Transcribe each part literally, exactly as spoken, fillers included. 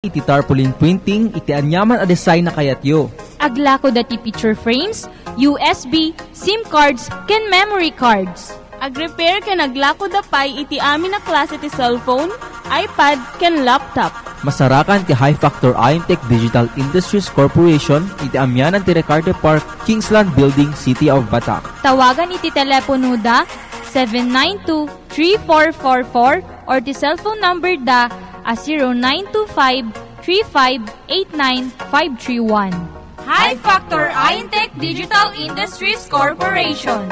iti tarpaulin printing iti aniaman a design a kayatyo. Aglakoda ti picture frames, U S B, SIM cards, ken memory cards. Agrepair ken aglakoda pay iti amin a klase ti cellphone, iPad, ken laptop. Masarakan ti High Factor Intech Digital Industries Corporation iti amianan ti Recarte Park, Kingsland Building, City of Batak. Tawagan iti teleponoda seven nine two three four four four or ti cellphone number da a zero nine two five three five eight nine five three one. High Factor Intech Digital Industries Corporation.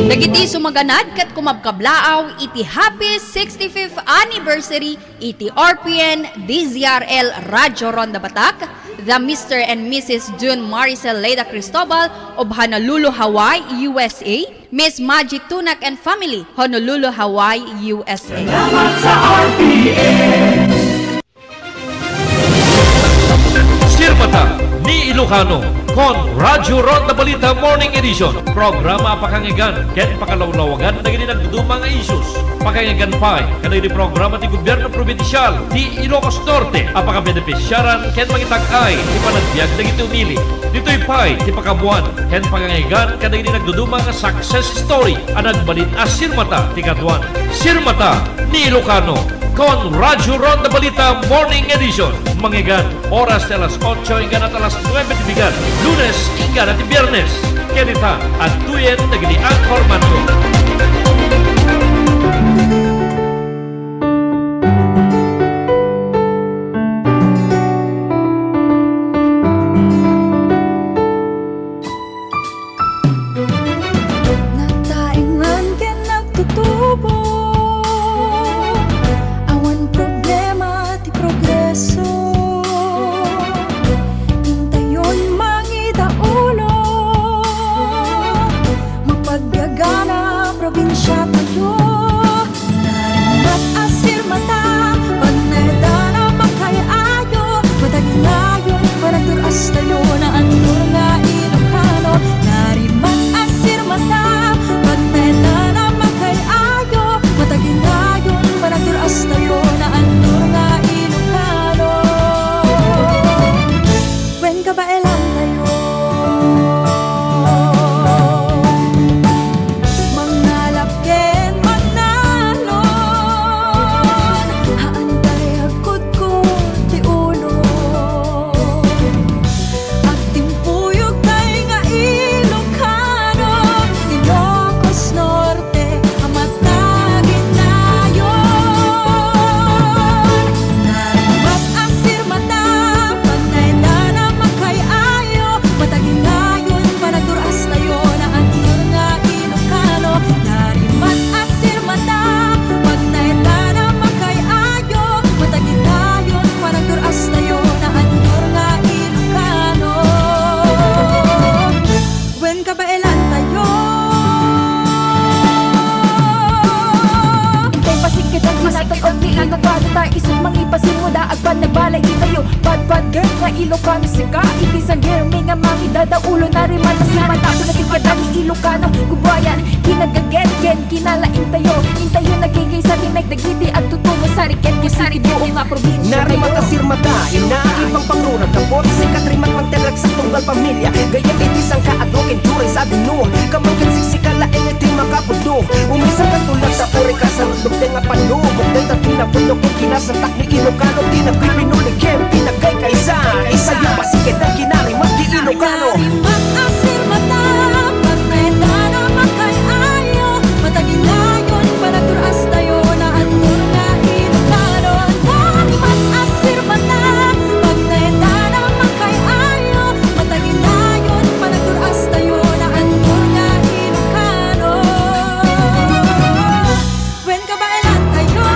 Dagiti sumaganad ket kumabkablaaw iti Happy sixty-fifth Anniversary iti R P N D Z R L Radio Ronda Batak, the Mister and Missus June Maricel Leda Cristobal of Honolulu, Hawaii, U S A, Miss Maggie Tunak and family, Honolulu, Hawaii, U S A. Salamat sa R P N. Sirmata ni Ilocano, kon Radyo Ronda Balita Morning Edition, programa a pakangegan ken pakalawlawagan dagiti nagduduma nga issues. Pakangegan pay kadagiti programa ti Gobierno Probinsial ti Ilocos Norte a pakabenepisiaran ken mangitag-ay ti panagbiag dagiti umili. Ditoy pay ti pakaammuan ken pakangegan kadagiti nagduduma nga success story a nagbalin a sirmata ti kaduan. Sirmata ni Ilocano, kon Radyo Ronda Balita Morning Edition. Mangegan, oras ti alas otso inggana ti alas nuebe ti bigat, Lunes inggana ti Biernes. Ken ita, adtoyen dagiti anchormanto. Nagtaengan ken nagtutubo, awan problema ti progreso. Intayon mangidaulo, mapagbiagana probinsiatayo. Narimat a sirmata, pagnaedan a makay-ayo, matagingayon, panagdur-astayo, naannur nga Ilocano. Narimat a sirmata, pagnaedan a makay-ayo, matagingayon, panagdur-astayo, naannur nga Ilocano. Wen kabaelantayo. Mangalap ken mannalon, haantay agkudkod ti ulo. Agtimpuyogtay nga Ilocano, Ilocos Norte, a mataginnayon. Narimat a sirmata, pagnaedan a makay-ayo, mataginnayon, panagdur-astayo, naannur nga Ilocano. Narimat a sirmata, pagnaedan a makay-ayo, mataginnayon, panagdur-astayo, naannur nga Ilocano. Wen kabaelantayo. Intay pasigketan, kinatag-ot ni Ilocano ta isut' mangipasirmo da agpan nagbalay ditayo. Bad, bad girl nga Ilocano sika, iti sangirmi nga mangidadaulo, narimat a sirmata, pinasigketan ni Ilocano, kubuayan, kinagaget ken kinalaingtayo. Intayo nagkikisa ti mek dagiti agtutubo, sariket ken saribuong nga probinsia. Narimat a sirmata, ina, ipangpangruna, kapot, sikat, rimat, mangterrek, sa tunggal pamilia. Gayyem iti sangka a duken, Juray, Sabino, kamangken siksika laeng iti makapudno. Umisan ka tulag, sa puri ka, sa rudlog, deng a panno, bukdeng ta tinapudno, ken kinasantak ni Ilocano, ti nagpipinuli, ken pinagkaykaysa. Isayo, pasigketan, kinarimat ti Ilocano. Narimat a sirmata, pagnaedan a makay-ayo, mataginnayon, panagdur-astayo, naannur nga Ilocano. Narimat a sirmata, pagnaedan a makay-ayo, mataginnayon, panagdur-astayo, naannur nga Ilocano. Wen kabaelantayo.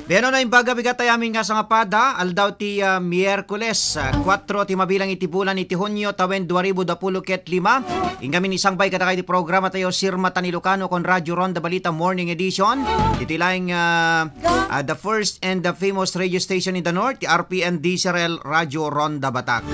Bueno, naimbag a bigat tayo amin nga sangapada, aldaw ti, ah, Miyerkules, ah, kuatro ti mabilang iti bulan iti Hunio, tawen dua ribu dua puluh ket lima. Ingamin isangbay kadakayo ti programa tayo, Sirmatan Ilocano, kon Radyo Ronda Balita Morning Edition. Iti laing, ah, ah, the first and the famous radio station in the north, ti R P N D C R L Radyo Ronda Batak.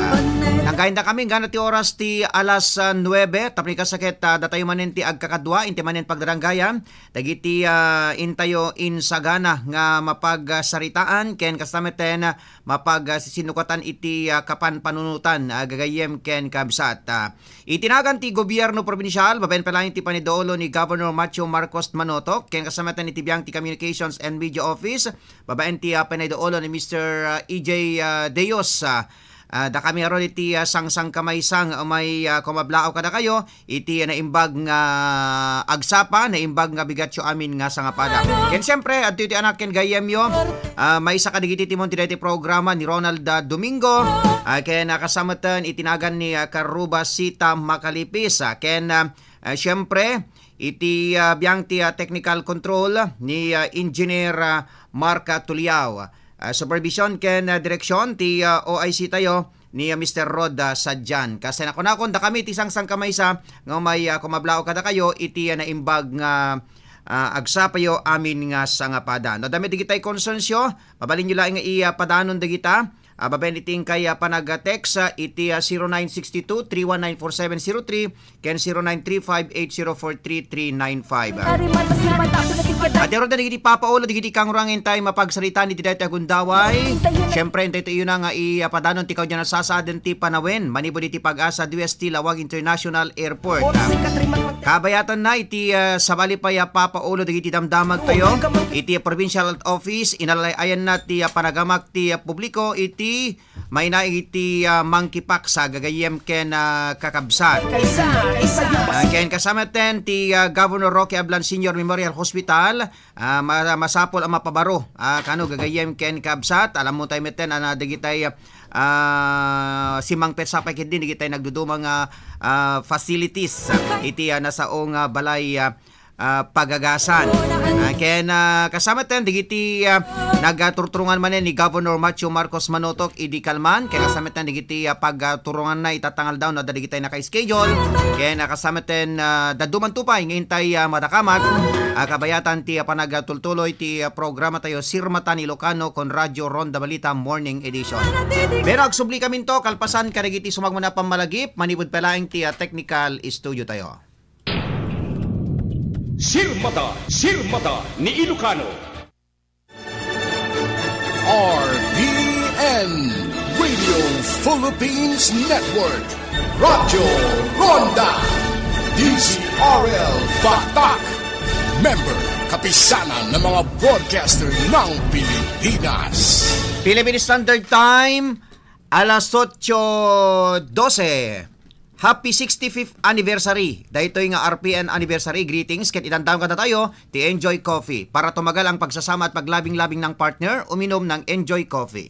Nanggainda kami, gana ti oras ti alas, ah, nuebe, tapno kasakit, ah, datayo manen ti agkakadua, inti manen pagdaranggayan. Dagiti, ah, intayo insagana nga mapagsaritaan ken kasta metten, ah, mapag, ah, sisinukatan iti, ah, kapanpanunotan, ah, gagayyem ken kabsat. Ah, iti nagan ti gobierno probinsial, babaen pa laeng ti panagdaolo ni Governor Macho Marcos Manotok, ken kasta metten iti biang ti Communications and Media Office, babaen ti, ah, panagdaolo ni Mister, ah, E J, ah, Deos, ah, Ah, dakami ngarud iti, ah, sangsangkamaysa nga umay, ah, kumablaaw kadakayo iti, ah, naimbag nga agsapa, naimbag nga bigatyo amin nga sangapada. Ken siempre, adtoy ti anak ken gayyemyo, ah, maysa kadagiti timon ti daytoy programa ni Ronald, ah, Domingo, ah, ken, ah, kasta metten iti nagan ni, ah, Karuba Sita Makalipis, ah, ken, ah, ah, siempre, iti, ah, biang ti, ah, technical control ni, ah, Engineer, ah, Mark, ah, Tuliao. Ah, supervision ken, ah, direksyon ti, ah, O I C tayo ni, ah, Mister Rod, ah, Sadian. Kas nakunakon, dakami ti sangsangkamaysa nga umay, ah, kumablaaw kadakayo iti, ah, naimbag nga, ah, agsapayo amin nga sangapada. No, dami digitay concernsyo, mabalinyo laeng nga i-, ah, padanon dagita. Ah, babaen iti inkay, ah, panag-text, ah, iti, ah, zero nine six two, three one nine four seven zero three ken zero nine three five eight zero four three three nine five. Ati aro dagiti papaulo, dagiti kangrang intay mapagsaritaan iti daytoy a gundaway. Siyempre, intay tayo na nga i-, ah, padanon ti kaudyan a sasaaden ti panawen manipud iti Pag-asa Dueste Laoag International Airport. Kabayatanna iti, ah, sabali pay a papaulo dagiti damdamag tayo iti Provincial Health Office, inalay-ayanna ti, ah, panagamak ti, ah, publiko iti mayna iti, ah, monkeypox, ah, gagayyem ken, ah, kakabsat. Ah, ken kasta metten ti, ah, Governor Roque Ablan Senior Memorial Hospital, ah, ma-, masapul a mapabaro, ah, kano gagayyem ken kabsat. Alam mo tayo metten, ah, na dagitay, ah, simangpet sapay ketdi dagitay nagduduma nga, ah, facilities, ah, iti, ah, nasaong, ah, balay, ah, ah, pagagasan. Ah, ken, ah, kasta metten dagiti, ah, nagturturungan manen ni Governor Macho Marcos Manotok idi kalman, ken kasta metten dagiti, ah, pagturunganna ita nga aldaw no adda dagitay naka-schedule. Ken, ah, kasta metten, ah, dadduma pay nga intay, ah, madakamat, ah, kabayatan ti, ah, panagtultuloy ti, ah, programa tayo, Sirmatan Ilocano, kon Radyo Ronda Balita Morning Edition. Pero agsubli kaminto, kalpasan kadagiti sumagmamano a pammalagip, manipud pay laeng ti, ah, technical studio tayo. Sirmata, Sirmata ni Ilocano. R P N, Radio Philippines Network, Radyo Ronda, D Z R L Batak, member, Kapisanan ng mga Broadcaster ng Pilipinas. Philippine Standard Time, alas otso dose. Happy sixty-fifth anniversary. Daytoy nga R P N anniversary greetings ket idandanon kadatayo ti Enjoy Coffee para tumagal ang pagsasama at paglabing-labing ng partner, uminom ng Enjoy Coffee.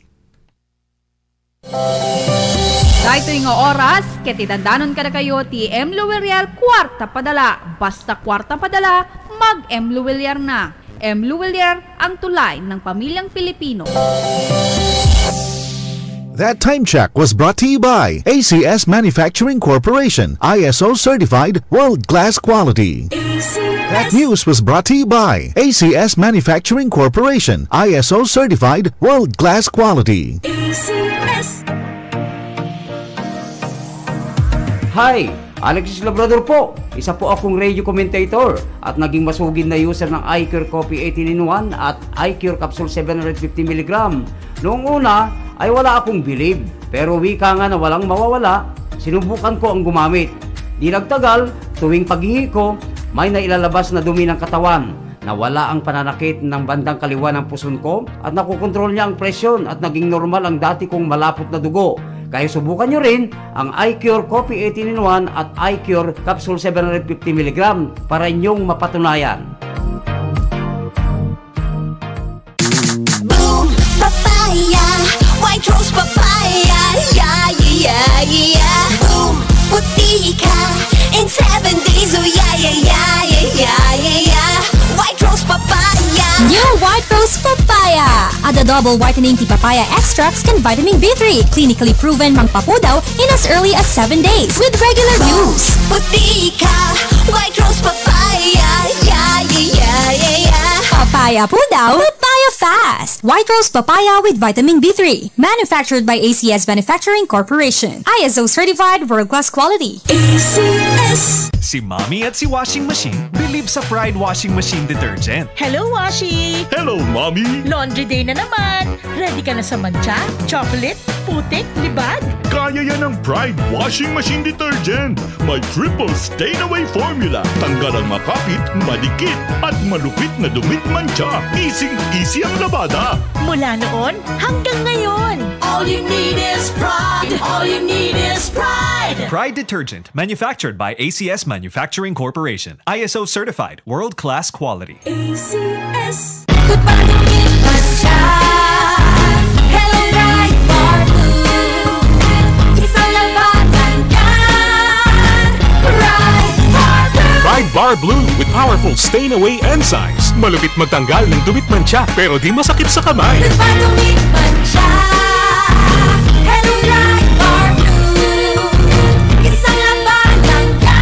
Daytoy nga oras, ket idandanon kadakayo ti M Louis Real Kwarta Padala. Basta kwarta padala, mag-M Louis Real na. M Louis Real, ang tulay ng pamilyang Pilipino. That time check was brought to you by A C S Manufacturing Corporation, I S O certified, world class quality. That news was brought to you by A C S Manufacturing Corporation, I S O certified, world class quality. Hi! Alexis Labrador po. Isa po akong radio commentator at naging masugid na user ng iCure Coffee eighteen in one at iCure Capsule seven hundred fifty milligram. Noong una ay wala akong bilib, pero wika nga na walang mawawala, sinubukan ko ang gumamit. Di nagtagal, tuwing pag-ihi ko, may nailalabas na dumi ng katawan. Nawala ang pananakit ng bandang kaliwa ng puson ko at nakokontrol niya ang presyon at naging normal ang dati kong malapot na dugo. Kaya subukan nyo rin ang iCure Coffee eighteen in one at iCure Capsule seven hundred fifty milligram para inyong mapatunayan. Boom Papaya, White Rose Papaya, yeah, yeah, yeah, yeah. Boom, puti ka in seven days, oh yeah, yeah, yeah, yeah, yeah, yeah, yeah. White Rose Papaya. New White Rose Papaya. Double whitening ti papaya extracts ken vitamin B three, clinically proven mangpapudaw in as early as seven days with regular use. Puti ka, White Rose Papaya, yeah, yeah, yeah, yeah, yeah. Papaya pudaw, papaya fast. White Rose Papaya with vitamin B three. Manufactured by A C S Manufacturing Corporation. I S O certified, world-class quality. A C S. Si Mommy at si Washing Machine believe sa Pride Washing Machine Detergent. Hello, Washi! Hello, Mommy! Laundry day na naman! Ready ka na sa mantsa, chocolate, putik, libag? Kaya yan ng Pride Washing Machine Detergent. May triple stain away formula. Tanggal ang makapit, madikit, at malupit na dumi't mantsa. Easy-easy ang labada. Mula noon hanggang ngayon. All you need is Pride. All you need is Pride. Pride Detergent, manufactured by A C S Manufacturing Corporation. I S O certified, world-class quality. A C S. Goodbye, dumi't mantsa. Hello, Pride Bar Blue. Isang labanan yan. Pride Bar Blue. Pride Bar Blue with powerful stain away enzymes. Malupit magtanggal ng dumi't mantsa, pero di masakit sa kamay. Goodbye, dumi't mantsa. Hello, Pride Bar Blue. Isang labanan yan.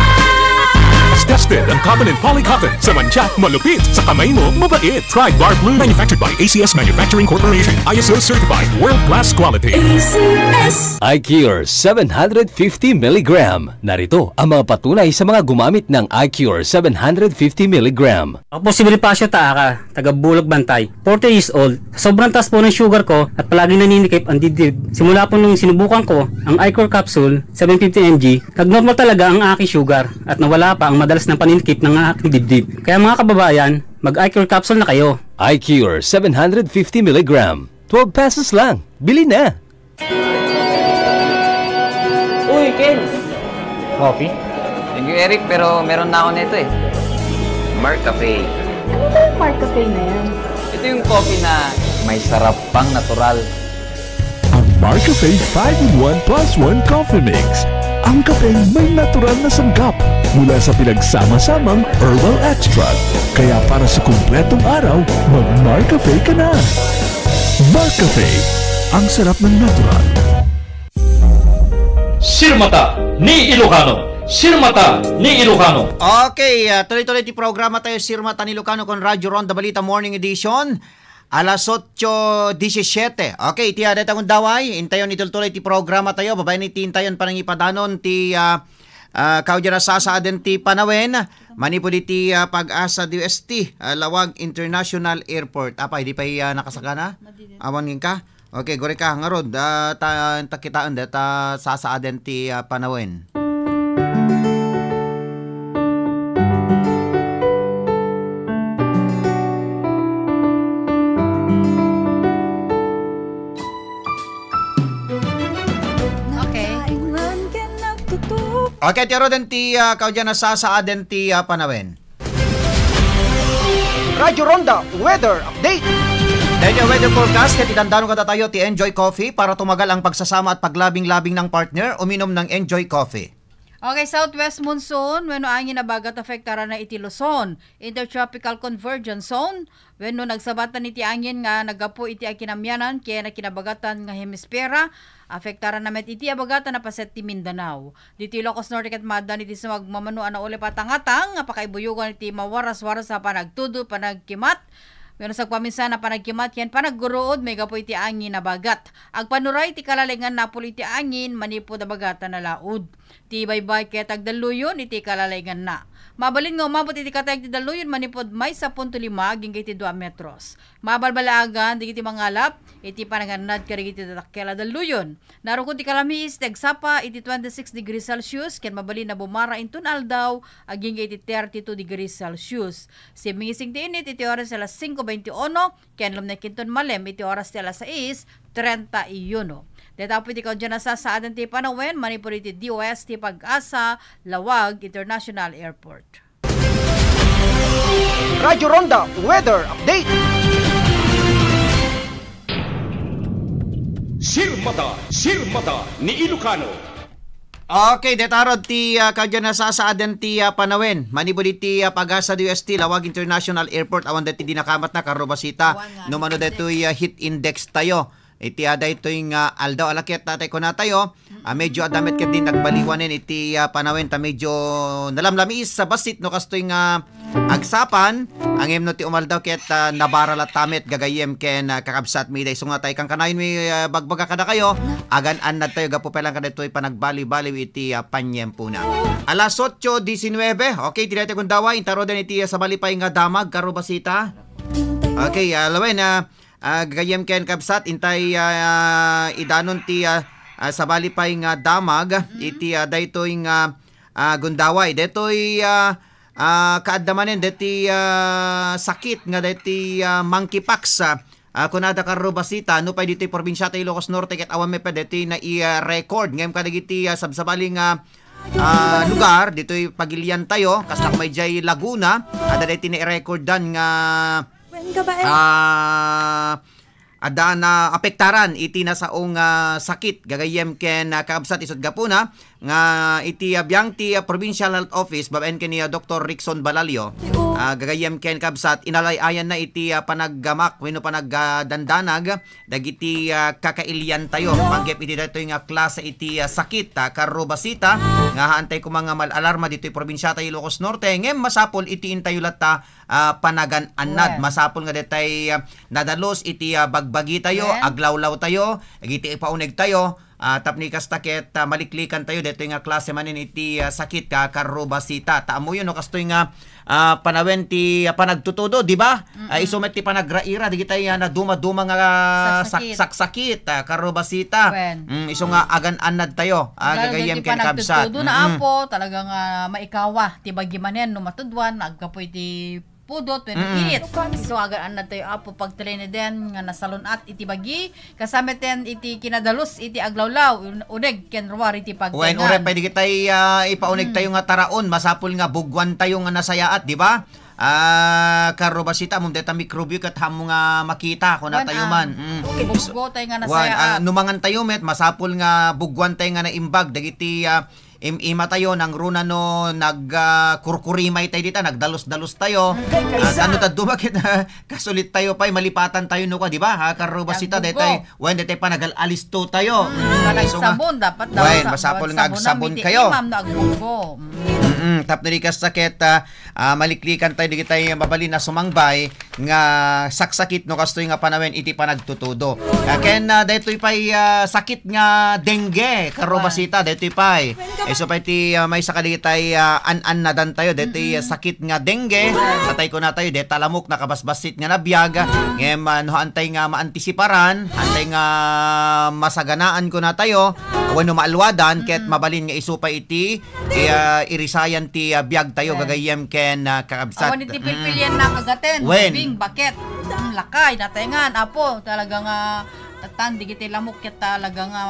Tested ang cotton and poly cotton. Sa mantsa, malupit. Sa kamay mo, mabait. Pride Bar Blue. Manufactured by A C S Manufacturing Corporation. I S O certified. World class quality. A C S. iCure seven hundred fifty milligram. Narito ang mga patunay sa mga gumamit ng iCure seven hundred fifty milligram. Ako po si Bonifacio Taaka, taga Bulog Bantay, forty years old. Sobrang taas po ng sugar ko at palaging naninikip ang dibdib. Simula po nung sinubukan ko ang iCure capsule, seven fifty M G, nagnormal talaga ang aking sugar at nawala pa ang madalas na paninikip ng aking dibdib. Kaya mga kababayan, mag-iCure capsule na kayo. iCure seven hundred fifty milligram. Twelve pesos lang. Bili na! Uy, Ken! Coffee? Thank you, Eric, pero meron na ako nito eh. Marcafe. Ano ba yung Marcafe na yan? Ito yung coffee na may sarap pang natural. Ang Marcafe five-in-one plus one Coffee Mix. Ang kapeng may natural na sangkap mula sa pinagsama-samang herbal extract. Kaya para sa kumpletong araw, mag-Marcafe ka na. Marcafe, ang sarap ng natural. Sirmata ni Ilocano. Sirmata ni Ilocano. Okay, ah, tuloy-tuloy ti programa tayo, Sirmata ni Ilocano, kon Radyo Ronda Balita Morning Edition. Alas otso disisiete. Okay, iti adda tayo gundaway, intayon itultuloy ti programa tayo, babaen iti intayon panangipadanon ti, ah, ah, kaudyan a sasaaden ti panawen, manipud iti, ah, Pag-asa D O S T, ah, Laoag International Airport. Apay, di pay, ah, nakasakana? Awan ngin ka? Okay, guri ka. Ngarud, ah, ta, ta kitaen, deta sasaaden ti, ah, panawen. Okay. Okay, ti aruden ti, ah, kaudyan a sasaaden ti, ah, panawen. Radyo Ronda Weather Update. Daytoy weather forecast ket idandanon kadatayo ti Enjoy Coffee para tumagal ang pagsasama at paglabing-labing ng partner, uminom ng Enjoy Coffee. Okay, southwest monsoon wenno angin a bagat afektarana iti Luzon, Intertropical Convergence Zone, wenno nagsabatan iti angin nga naggapu iti akinamianan ken akinabagatan nga hemisfera, afektarana met iti abagatan a paset ti Mindanao. Ditoy Ilocos Norte ket maaddan iti sumagmamano a naulep a tangatang nga pakaibuyogan iti mawaras-waras a panagtudo, panagkimat, wenno sagpaminsan a panagkimat ken panagguruod maigapu iti angin a bagat. Agpanuray ti kalalaingan napol iti angin manipud a bagatan a laud. Ti baybay ket agdalluyon iti kalalainganna. Mabalin nga umabot iti katayag ti dalluyon manipud maysa punto lima agingga iti dua metros. Mabalbalaagan dagiti mangalap iti panangannad kadagiti dadakkel a dalluyon. Narukod ti kalamiis ti agsapa iti twenty-six degrees Celsius ken mabalin a bumara inton aldaw agingga iti thirty-two degrees Celsius. Simmingising ti init iti oras ti alas singko bente uno ken lumnek inton malem iti oras ti alas sais trenta y uno. Dayta pay ti kaudyan a sasaaden ti panawen manipud iti D O S ti Pag-asa, Laoag International Airport. Radyo Ronda Weather Update. Sirmata, Sirmata ni Ilocano. Okay, deta ngarud ti, ah, kadya nasaaden ti, ah, panawen. Manipud iti, ah, pag-asa D O S T, Laoag International Airport, awan deti dinakamatna, Karro Basita. Awan nga, no mano heat detoy, index. Ah, heat index tayo. Iti, ah, daytoy nga aldaw, ala ket, ah, tay kunatayo, ah, medyo adda met ket din nagbaliwanen iti, ah, panawen ta medyo nalamlamiis sa bassit no kastoy nga agsapan, ngem no ti umaldaw ket, ah, nabara latta met gagayyem ken, ah, kakabsat mi. Isu nga tay kankanayon mi, ah, bagbaga kadakayo, agan-annad tayo gapu pay laeng kadaytoy panagbaliw-baliw iti, ah, paniempona. Alas otso diecinuebe, okay, ti daytoy gundaway, inta ngaruden iti, ah, sabali pay nga damag, Karro Basita. Okay, ah, lawen, ah, ah, gagayyem ken kabsat, intay, ah, idanon ti, ah, ah, sabali pay nga damag, iti, ah, daytoy nga, ah, gundaway. Daytoy, ah, ah, kaadda manen deti, ah, sakit nga deti, ah, monkeypox, ah, ah, kunada Karro Basita, no pay ditoy probinsia ta Ilocos Norte ket awan met pay deti nai-record. Ngem kadagiti, ah, sabsabali nga, ah, lugar ditoy pagilian tayo, kas nakumay jay Laguna, adda deti nai-recordan nga, ah, adda naapektaran iti nasaong, ah, sakit gagayyem ken, ah, kakabsat isut gapuna nga iti, ah, biang ti, ah, Provincial Health Office babaen ken ni, ah, Doktor Rickson Balalio, ah, gagayyem ken kabsat, inalay-ayanna iti, ah, panaggamak wenno panagdandanag dagiti, ah, kakailian tayo panggep iti daytoy nga klase iti, ah, sakit, ah, Karro Basita, nga haantay koma nga mal-alarma ditoy probinsia ta Ilocos Norte, ngem masapul iti intayo latta, ah, panagan-annad. Wen. Masapul nga detay, ah, nadalus iti, ah, bagbagi tayo, wen, aglawlaw tayo, dagiti ipauneg tayo, ah, tapno kasta ket, ah, maliklikan tayo detoy nga klase manen iti, ah, sakit, ka Karro Basita. Ta ammoyo no kastoy nga, ah, panawen ti, ah, panagtutudo, di ba? Ah, mm-mm, isu met ti panagraira, dagitay, ah, naduma-duma nga sak-, saksakit, ah, Karro Basita. Wen. Mm, isu nga agan-annad tayo, ah, gagayyem ken kabsat. Panagtutudo na, mm-mm, Apo, talaga nga maikawa ti bagi manen no matuduan, aggapu iti pudot wenno, mm-mm, init. Isu nga agan-annad tayo, Apo, pagtreneden nga nasalun-at iti bagi, kasameten iti kinadalus iti aglawlaw, un-, uneg ken ruar iti pagtengngan. Wen, uray pay dagitay, ah, ipauneg tayo nga taraon, masapul nga bugwan tayo nga nasayaat, di ba? Ah, Karro Basita, ammom deta mikrobyo ket haanmo nga makita, kuna tayo man. Wen, ah, mm, buggo tayo nga nasayaat. Wen, ah, no mangan tayo met, masapul nga bugwan tayo nga naimbag dagiti, ah, im-ima tayo, nangruna no nag, ah, kurkurimay tayo dita, nagdalus-dalus tayo. At ano, taduma ket, ah, kasulit tayo pay, malipatan tayo no ka, di ba? Ha, Karro Basita, detay, wen, detay panagal-alisto tayo. Mm, mm, isu nga, panagsabon, dapat daw wen, sa-, masapul nga agsabon kayo. Imam no agbuggo. Mm. Mm-mm, tapno di kasta ket, ah, ah, maliklikan tayo, dagitay mabalin a sumangbay nga saksakit no kastoy nga panawen iti panagtutudo. Ah, ken, ah, daytoy pay, ah, sakit nga dengue, Karro Basita, daytoy pay. Isu pay ti, ah, maysa kadagitay, ah, an-annadan tayo, daytoy, ah, sakit nga dengue. Atay kuna tayo, deta lamok nakabasbassit nga nabiag. Ngem, ah, no haantay nga maantisiparan, haantay nga masaganaan kuna tayo, wenno maalwadan, ket mabalin nga isu pay iti ti, ah, irisayan ti, ah, biag tayo, gagayyem ken, ah, kakabsat. Awan iti pilpilian na kagaten, wen, ubing, baket. Mm, lakay, natengan, Apo, talaga nga, tatan, digiti lamok ket talaga nga,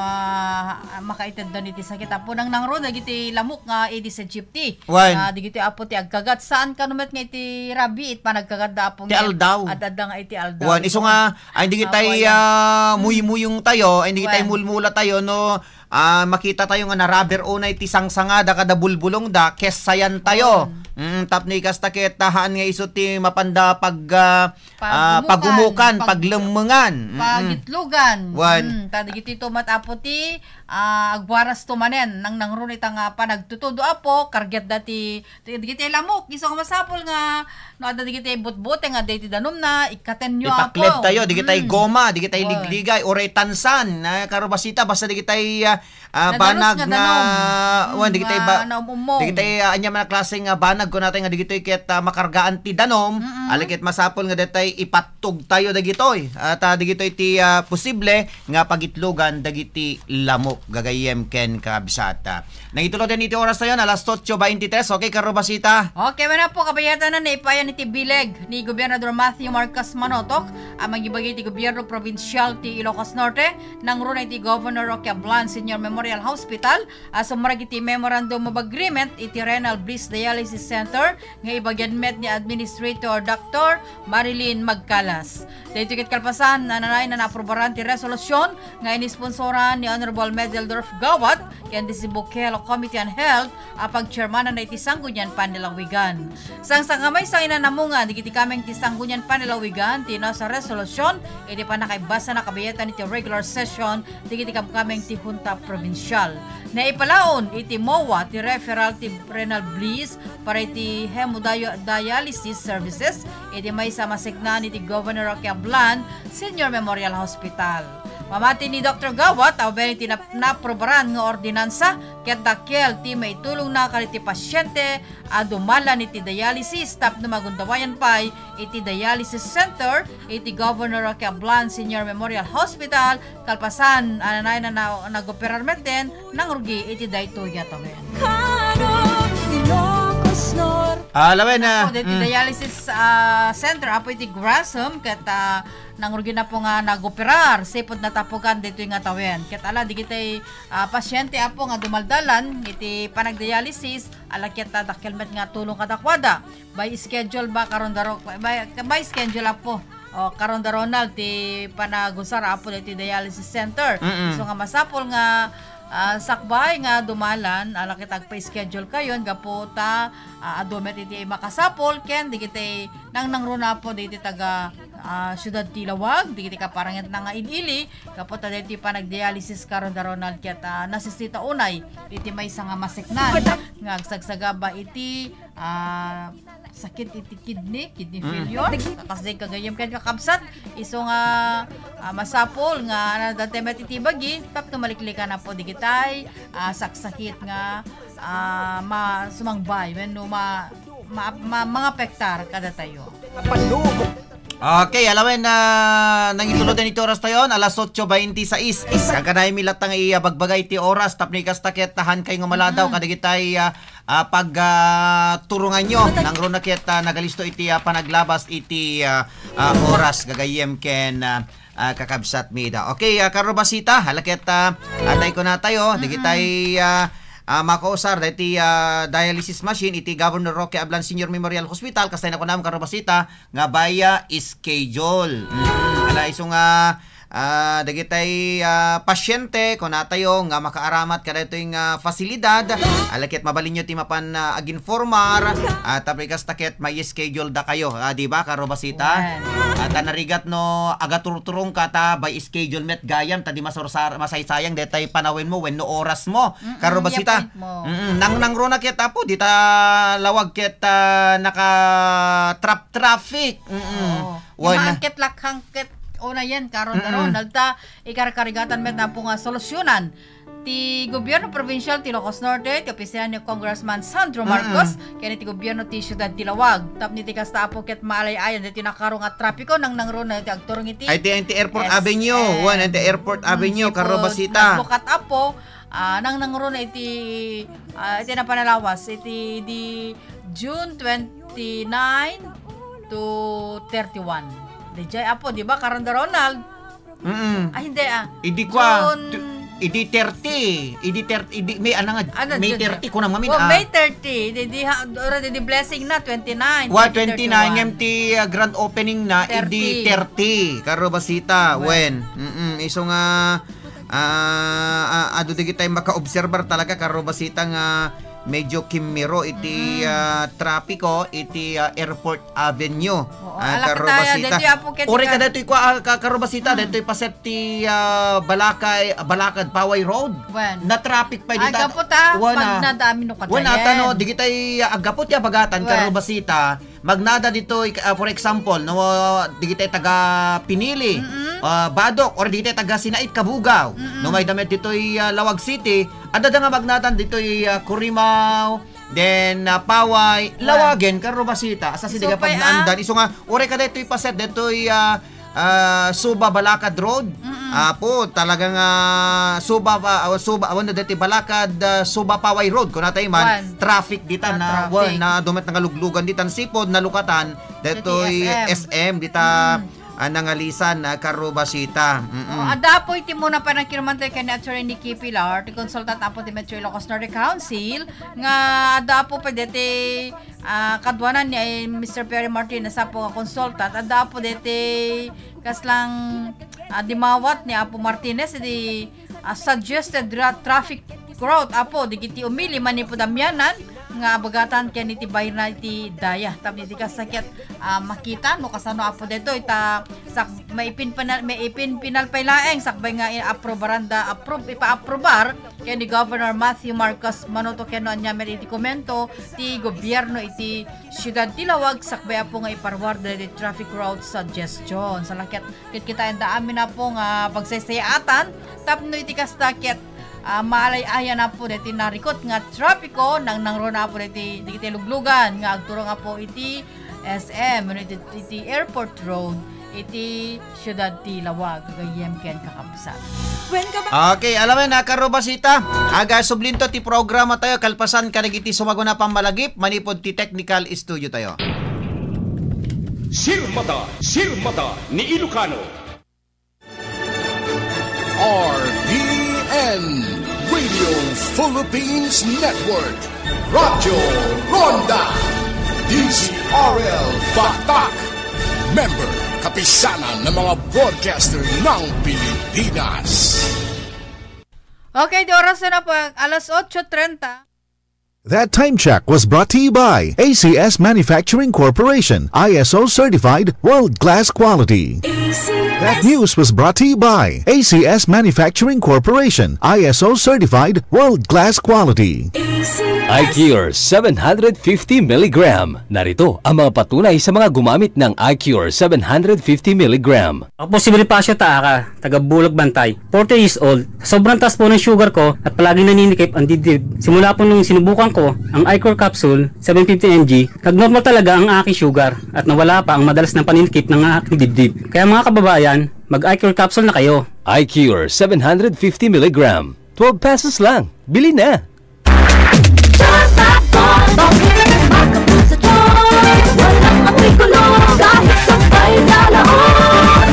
ah, makaiteddan iti sakit, Apo. Nangnangro dagiti lamok nga Aedes aegypti. Wen. Ah, digiti, Apo, ti agkagat. Saan kano met nga iti rabiit, panagkagat da, Apo, ti aldaw. Ad-adda nga iti aldaw. Wen, isu nga, ay, digitay, ah, muymuyong tayo, ay, digitay mulmula tayo, no, ah, makita tayo nga naraber unay ti sangsangada kada bulbulongda, kesayan tayo. Mm, tapno ikasta ket, ah, haan nga isu ti mapanda pag, ah, ah, pagumukan, pagumukan, pag-, paglemmengan. Mm. Pagitlogan. Wen. Mm, ta dagiti to met, Apo, ti, ah, agwaras to manen, nangnangro ita nga panagtutudo, Apo, kargetda ti Ti, digiti lamok, isu nga masapul nga no adda digiti butbuteng nga adda iti danumna, ikkatenyo, Apo. Ipakled tayo, digitay goma, digitay ligligay, uray tansan, ah, Karro Basita, basta digitay, ah, ah, banag nga, wen, digitay ba-, digitay, ah, ania man a klase nga banag, kunatay nga digitoy ket, ah, makargaan ti danum, ala ket masapul nga detay ipattog tayo dagitoy. At, ah, digitoy ti, ah, posible nga pagitlogan dagiti lamok, gagayyem ken kabsat. Nangituloden iti oras tayo, alas otso veintitrés. Okay, Karro Basita. Okay, wen, Apo, kabayatan na naipayan iti bileg ni Gobernador Matthew Marcos Manotok a mangibagi ti Gobierno Provincial ti Ilocos Norte, nangruna iti Governor Roque Ablan Senior Memorial Hospital a sumrek iti Memorandum of Agreement iti Renal Bliss Dialysis Center nga ibagian met ni Administrator Doctor Marilyn Magcalas. Daytoy ket kalpasan, nananay na naaprobaran ti resolusyon nga inisponsoran ni Honorable Med Deldorf Gawat, ken ti Cebu Kelo Committee on Health, a pagchairmananna iti Sanggunian Panlalawigan. Sangsangamay sa inanamungan, dagiti kameng ti Sanggunian Panlalawigan, ti nasa resolution, iti pannakaibasana kabayatan iti regular session, dagiti kamkameng ti Junta Provincial. Naipalaon iti MOA ti referral ti renal bliss para iti hemodialysis services iti maysa a maseknan iti Governor Roque Ablan Senior Memorial Hospital. Pamati ni Doktor Gawat, a wen iti nap-, naprobaran nga ordinansa, ket dakkel ti maitulongna kadagiti pasiente a dumalan iti dialysis tapno magundawayan pay iti dialysis center iti Governor Roque Ablan Senior Memorial Hospital, kalpasan a nanay na, na, nagoperar metten nangrugi iti daytoy a tawen. Kano, Ilocos Norte. Ah, lawen na. Apo, daytoy mm. Dialysis, ah, center, apo iti Grasum, ket, ah, nangrugi na po nga nagoperar, sipud natapugan daytoy nga tawen. Ket ala, digitay, ah, pasyente, apo, nga dumaldalan iti panagdialysis, ala ket, ah, dakkel met nga tulong kadakuada. By schedule ba, karon daro-, by, by schedule, apo. O, karon da Ronald, ti panagusar, apo, daytoy dialysis center. Mm-mm. So nga masapul nga, ah, sakbay nga dumalan, ala ket agpa-schedule kayon, gapu ta, ah, adu met iti makasapul, ken digiti nangnangruna, apo, dagiti taga, ah, siudad ti Laoag, digiti kaparangitna nga id-ili, gapu ta daytoy panagdialysis karon da Ronald, ket, ah, nasisita unay iti maysa nga maseknan nga agsagsagaba iti, ah, sakit iti kidney, kidney Mm. failure. Kasdi gagayyem ken kakabsat, isu nga, ah, masapul nga, ano, dati met iti bagi, tapno maliklikan, apo, digitay, ah, saksakit nga, ah, ma-, sumangbay, wenno ma-, ma-, ma-, mangapektar kadatayo. Okay, ala wen, ah, nangitulod iti oras tayon, alas otso bainti sais. Kankanayon mi latta nga ibagbagay ti oras, tapno ikasta ket tahan kayo nga maladaw, Mm. kadagitay, ah, ah, pag, ah, turunganyo. Nangruna ket, ah, nagalisto iti, ah, panaglabas iti, ah, ah, oras gagayyem ken, ah, ah, kakabsat mi da. Okay, ah, Karubasita, ala ket, ah, atay ko natayo, Mm-mm. digitay, ah, ah, makausar, daytoy, ah, dialysis machine, iti Governor Roque Ablan Senior Memorial Hospital, kastay na kunam, Karubasita, nga by, ah, schedule. Mm. Ala, isu nga, ah, dagitay, ah, pasyente, kunatayo nga makaaramat kadaytoy nga fasilidad, ala ket mabalinyo ti mapan, ah, aginformar, ah, tapno ikasta ket may-schedule da kayo, ah, di ba, Karubasita? Wen. Ah, ta narigat no agaturturong ka ta by schedule met gayam, ta di masursar-, masaysayang detay panawen mo wenno oras mo, Mm-mm, Karubasita. Appoint mo. Mm-mm. Nang, nangruna ket, apo, dita Laoag ket, ah, naka-trap-traffic. Mm-mm. Oo. Wen. Maangket lakhang ket unayen, karon, Mm-mm. Ronald, ta ikarkarigatan met, apo, nga solusyonan ti gobierno probinsial ti Ilocos Norte, ti opisina ni Congressman Sandro Mm-mm. Marcos, ken ti gobierno ti siudad ti Laoag. Tapno iti kasta, apo, ket maalay-ayan daytoy nakaro nga trapiko, nangnangruna iti agturong iti Ay, ti, ti Airport S M. Avenue. Wen, ti Airport Mm, Avenue, sipud Karubasita. Nagbukat, apo, ah, nangnangruna iti, ah, iti napan a lawas, iti di June twenty-nine to thirty-one. Dijay, apo, di ba, karon da Ronald? Mm-mm. Ah, hindi, ah. Idi kwa, June tu-, idi thirty, idi thirty, idi, May, ano nga, Ano, May June thirty, kunam ngamin, Oh, ah. May thirty. Di, di, ha, already di blessing na, twenty-nine, Wa, twenty-nine, thirty-one. Ngem ti, ah, grand opening na, idi Thirty. thirty. Karubasita, Wen. Wen. Mm-mm. Isu nga, ah, ah, adu dagitay makaobserbar talaga, Karubasita, nga medyo kimmiro iti, Mm. ah, trapiko iti, ah, Airport Avenue. Oo, Ah, ala Karubasita. Daytoy, apo, ket Ore ka ka- daytoy kwa, ah, ka-, Karubasita, Mm. daytoy paset ti, ah, Balakay, Balakad Paway Road. Wen. Na-traffic pay Ay, dita. gapu ta, Wen, ah. magnada amin no Wen, kadayen. ata no, digitay, ah, gapu ti abagatan, Wen. Karubasita. Magnada ditoy, ah, for example, no, digitay taga Pinili, Mm-mm. ah, Badoc, or digitay taga Sinait, Cabugao. Mm-mm. No, mayda met ditoy, ah, Laoag City, adda da nga magnada ditoy, ah, Corimao, then, ah, Paway, Wen. Lawagen, Karubasita, asa si Isu diga pay, pagnaandan. ah. Isu nga, ore ka ditoy paset, ditoy, ah, ah, Suba Balakad Road. Mm-mm. Apo, talagang, ah, Suba, ah, Suba, awan na deti Balakad, ah, Suba Paway Road, kunatay man, Wan. traffic dita Ah, na, traffic. wan, na dumet nga luglugan ditan sipod, nalukatan, detoy Deti S M. S M, dita, Mm. ah, nangalisan, ah, Karubasita. Mm-mm. Oh, adda po iti muna pa nagkiruman tayo kay ni Attorney Nikki Pilar, ti consultant apo ti Metro Ilocos Norte Council, nga adda po pa deti Ah, kaduanan ni, ay, Mister Perry Martinez, apo nga consultant, adda apo deti kaslang, ah, dimawat ni Apo Martinez, di, ah, suggested ra-, traffic route, Apo, dagiti umili manipud amianan nga abagatan ken iti bayna iti daya. Tapno iti kasta ket, ah, makita no kasano, Apo, daytoy ta sak-, maipin-, maipinpinal pay laeng sakbay nga i-aprobaranda, approve, ipa-aprobar ken ni Governor Matthew Marcos Manoto ken no ania met iti komento ti gobierno iti siudad ti Laoag sakbay, Apo, nga iparuar daytoy traffic route suggestion. Salaket ket kitaen da amin, Apo, nga pagsaysayaatan tapno iti kasta ket, ah, maalay-ayan, Apo, daytoy narikot nga trapiko, nangnangruna, Apo, daytoy, dagiti luglugan nga agturong, Apo, iti S M, wenno iti, iti Airport Road, iti siudad ti Laoag, gagayyem ken kakabsat. Wen ka ba? Okay, alam mo, nakarubas ita. Aga sublinto ti programa tayo, kalpasan kadagiti sumaguna pammalagip, manipud ti technical studio tayo. Sirmata, Sirmata ni Ilocano. R P N, Radio Philippines Network, Radyo Ronda, D Z R L Batak, member, Kapisanan ng mga Broadcaster ng Pilipinas. Okay, di oras na po, alas otso trenta. That time check was brought to you by A C S Manufacturing Corporation, I S O certified, world class quality. That news was brought to you by A C S Manufacturing Corporation, I S O certified, world class quality. I Cure seven hundred fifty milligram. Narito ang mga patunay sa mga gumamit ng I Cure seven hundred fifty milligram. Ako po si Bonifacio Taaka, taga Bulog Bantay, forty years old. Sa sobrang taas po ng sugar ko at palagi naninikip ang dibdib. Simula po nung sinubukan ko ang Icor Capsule seven fifty M G, nagnormal talaga ang aking sugar at nawala pa ang madalas na paninikip ng aking dibdib. Kaya mga kababayan, mag-Icor Capsule na kayo. I Cure seven hundred fifty milligram, twelve pesos lang. Bili na! Walang amoy kulo kahit sampay sa lahok.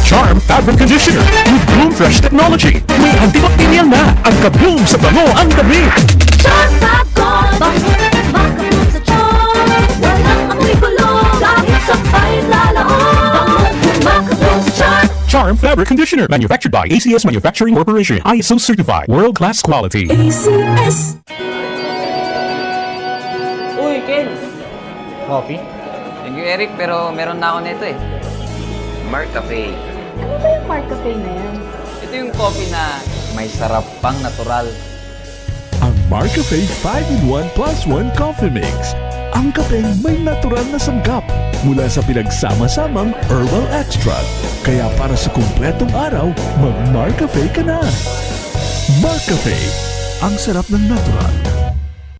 Charm Fabric Conditioner with Bloom Fresh Technology. May antibacterial na ang ka-bloom sa bango ang damit. Charm Fab Gold, bango, makabloom sa charm. Walang amoy kulo kahit sampay sa lahok. Bango, makabloom sa charm. Charm Fabric Conditioner, manufactured by A C S Manufacturing Corporation, I S O certified, world-class quality. A C S. Uy, Ken! Coffee? Thank you, Eric, pero meron na ako nito eh. Mark Cafe. Ano ba yung Mark Cafe na yan? Ito yung coffee na may sarap pang natural. Ang Mark Cafe five-in-one plus one Coffee Mix. Ang kapeng may natural na sangkap mula sa pinagsama-samang herbal extract. Kaya para sa kumpletong araw, mag-Mark Cafe ka na. Mark Cafe, ang sarap ng natural.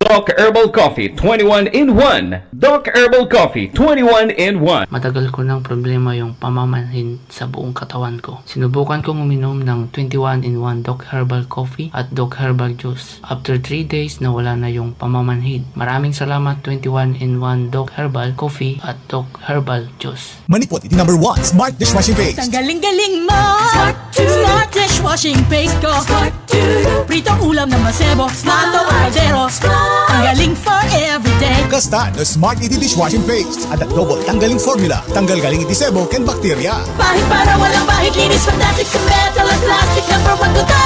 Doc Herbal Coffee twenty-one in one. Doc Herbal Coffee twenty-one in one. Matagal ko nang problema yung pamamanhid sa buong katawan ko. Sinubukan kong uminom ng twenty-one in one Doc Herbal Coffee at Doc Herbal Juice. After three days, nawala na yung pamamanhid. Maraming salamat, twenty-one in one Doc Herbal Coffee at Doc Herbal Juice. Manipod iti number one Smart Dishwashing Paste. Tanggaling galing mo! Smart, Smart dishwashing paste ko. Smart, Prito ulam na masebo. Smart o kaldero. Tanggaling for everyday. Kasta no Smart iti dishwashing paste. Adda double tanggaling formula. Tanggal galing iti sebo ken bakterya. Pahid para walang bahid. Linis fantastic sa metal at plastic. Number one ko ta.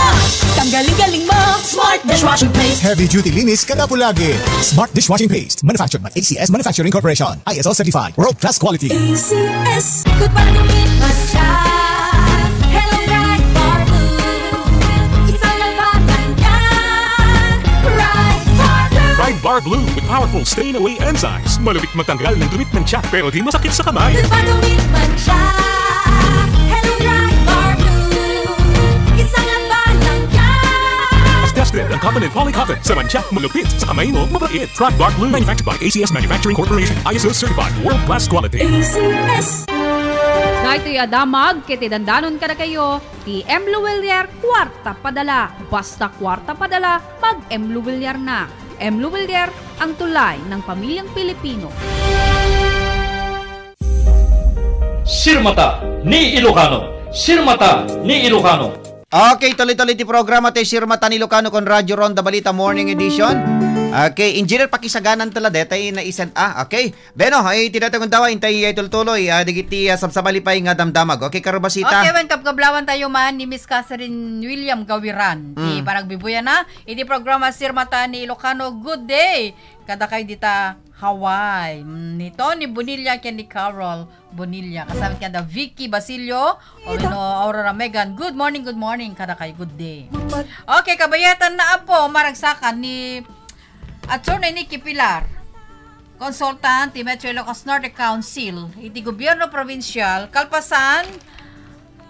Tanggaling galing mo. Smart dishwashing paste. Heavy duty linis kada pulagi. Smart dishwashing paste. Manufactured by A C S Manufacturing Corporation. I S O certified. World class quality. A C S. Good pag-umit pa siya. Hello, Pride Bar Blue. Isang labanan yan. Pride Bar Blue. Pride Bar Blue with powerful stain away enzymes. Malupit magtanggal ng dumi ng tiyan, pero di masakit sa kamay. Good pag-umit pa siya. Hello, Pride Bar Blue. Isang labanan yan. Tested ang Coffin and Poly Coffin. Sa mantsa, malupit. Sa kamay mo, mabait. Pride Bar Blue. Manufactured by A C S Manufacturing Corporation. I S O certified. World class quality. A C S. Daytoy a damag ket idandanon kadakayo ti M Luwilier Kuarta Padala. Basta kuarta padala, mag-M Luwilier na. M Luwilier, ang tulay ng pamilyang Pilipino. Sirmata ni Ilocano. Sirmata ni Ilocano. Okay, tuloy-tuloy ti programa ti Sirmata ni Ilocano ken Radyo Ronda Balita Morning Edition. Okay, Engineer, pakisaganan tala detay na isend. Ah, okay. Beno, ay, ti daytoy nga dawa, intay ay tultuloy, ah, dagiti, ah, sabsabali pay nga damdamag. Okay, Karubasita? Okay, wen, kabkablawan tayo man ni Miss Catherine William Gawiran. Ti Mm. panagbibuyan na, iti programa Sirmata ni Ilocano, good day. Kadakayo dita Hawaii. Mm, ni Tony Bonilla ken ni Carol Bonilla. Kasama kanda Vicky Basilio, o wenno Aurora Megan. Good morning, good morning. Kadakayo, good day. Okay, kabayatan na, Apo, maragsakan ni Attorney Nikki Pilar, consultant ti Metro Ilocos Norte Council iti gobierno probinsial, kalpasan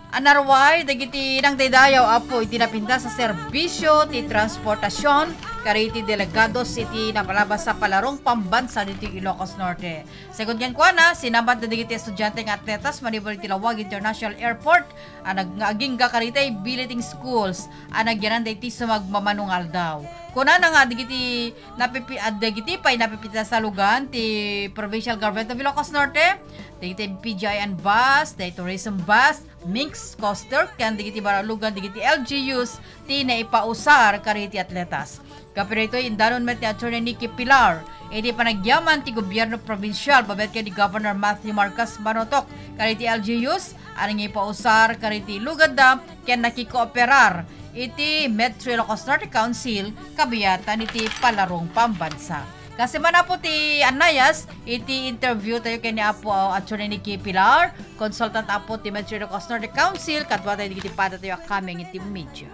a narway dagiti nangdaydayaw, Apo, iti napintas a serbisio ti transportasion kadagiti delegados iti napalabas a palarong pambansa ditoy Ilocos Norte. Según kenkuana, sinambat dagiti estudiante nga atletas manipud iti Laoag International Airport a nag-, nga agingga kadagiti billeting schools a nagyanan daytoy sumagmamano nga aldaw. Kunana nga dagiti napipi-, ah, dagiti pay napipintas a lugan ti Provincial Government of Ilocos Norte, dagiti P G I N bus, dagiti tourism bus, Minx coaster, ken dagiti baralugan dagiti L G Us ti naipausar kadagiti atletas. Gapu daytoy, indanon met ni Attorney Nikki Pilar iti panagyaman ti gobierno probinsial babet ken ni Governor Matthew Marcos Manotok kadagiti L G Us a nangipausar kadagiti lugadda ken nakikooperar iti Metro Ilocos Norte Council kabayatan iti palarong pambansa. Kastoy man, Apo, ti annayas iti interview tayo ken ni Apo, uh, Attorney Nikki Pilar, consultant, Apo, ti Metro Ilocos Norte Council, kaduatayo dagiti padatayo a coming iti media.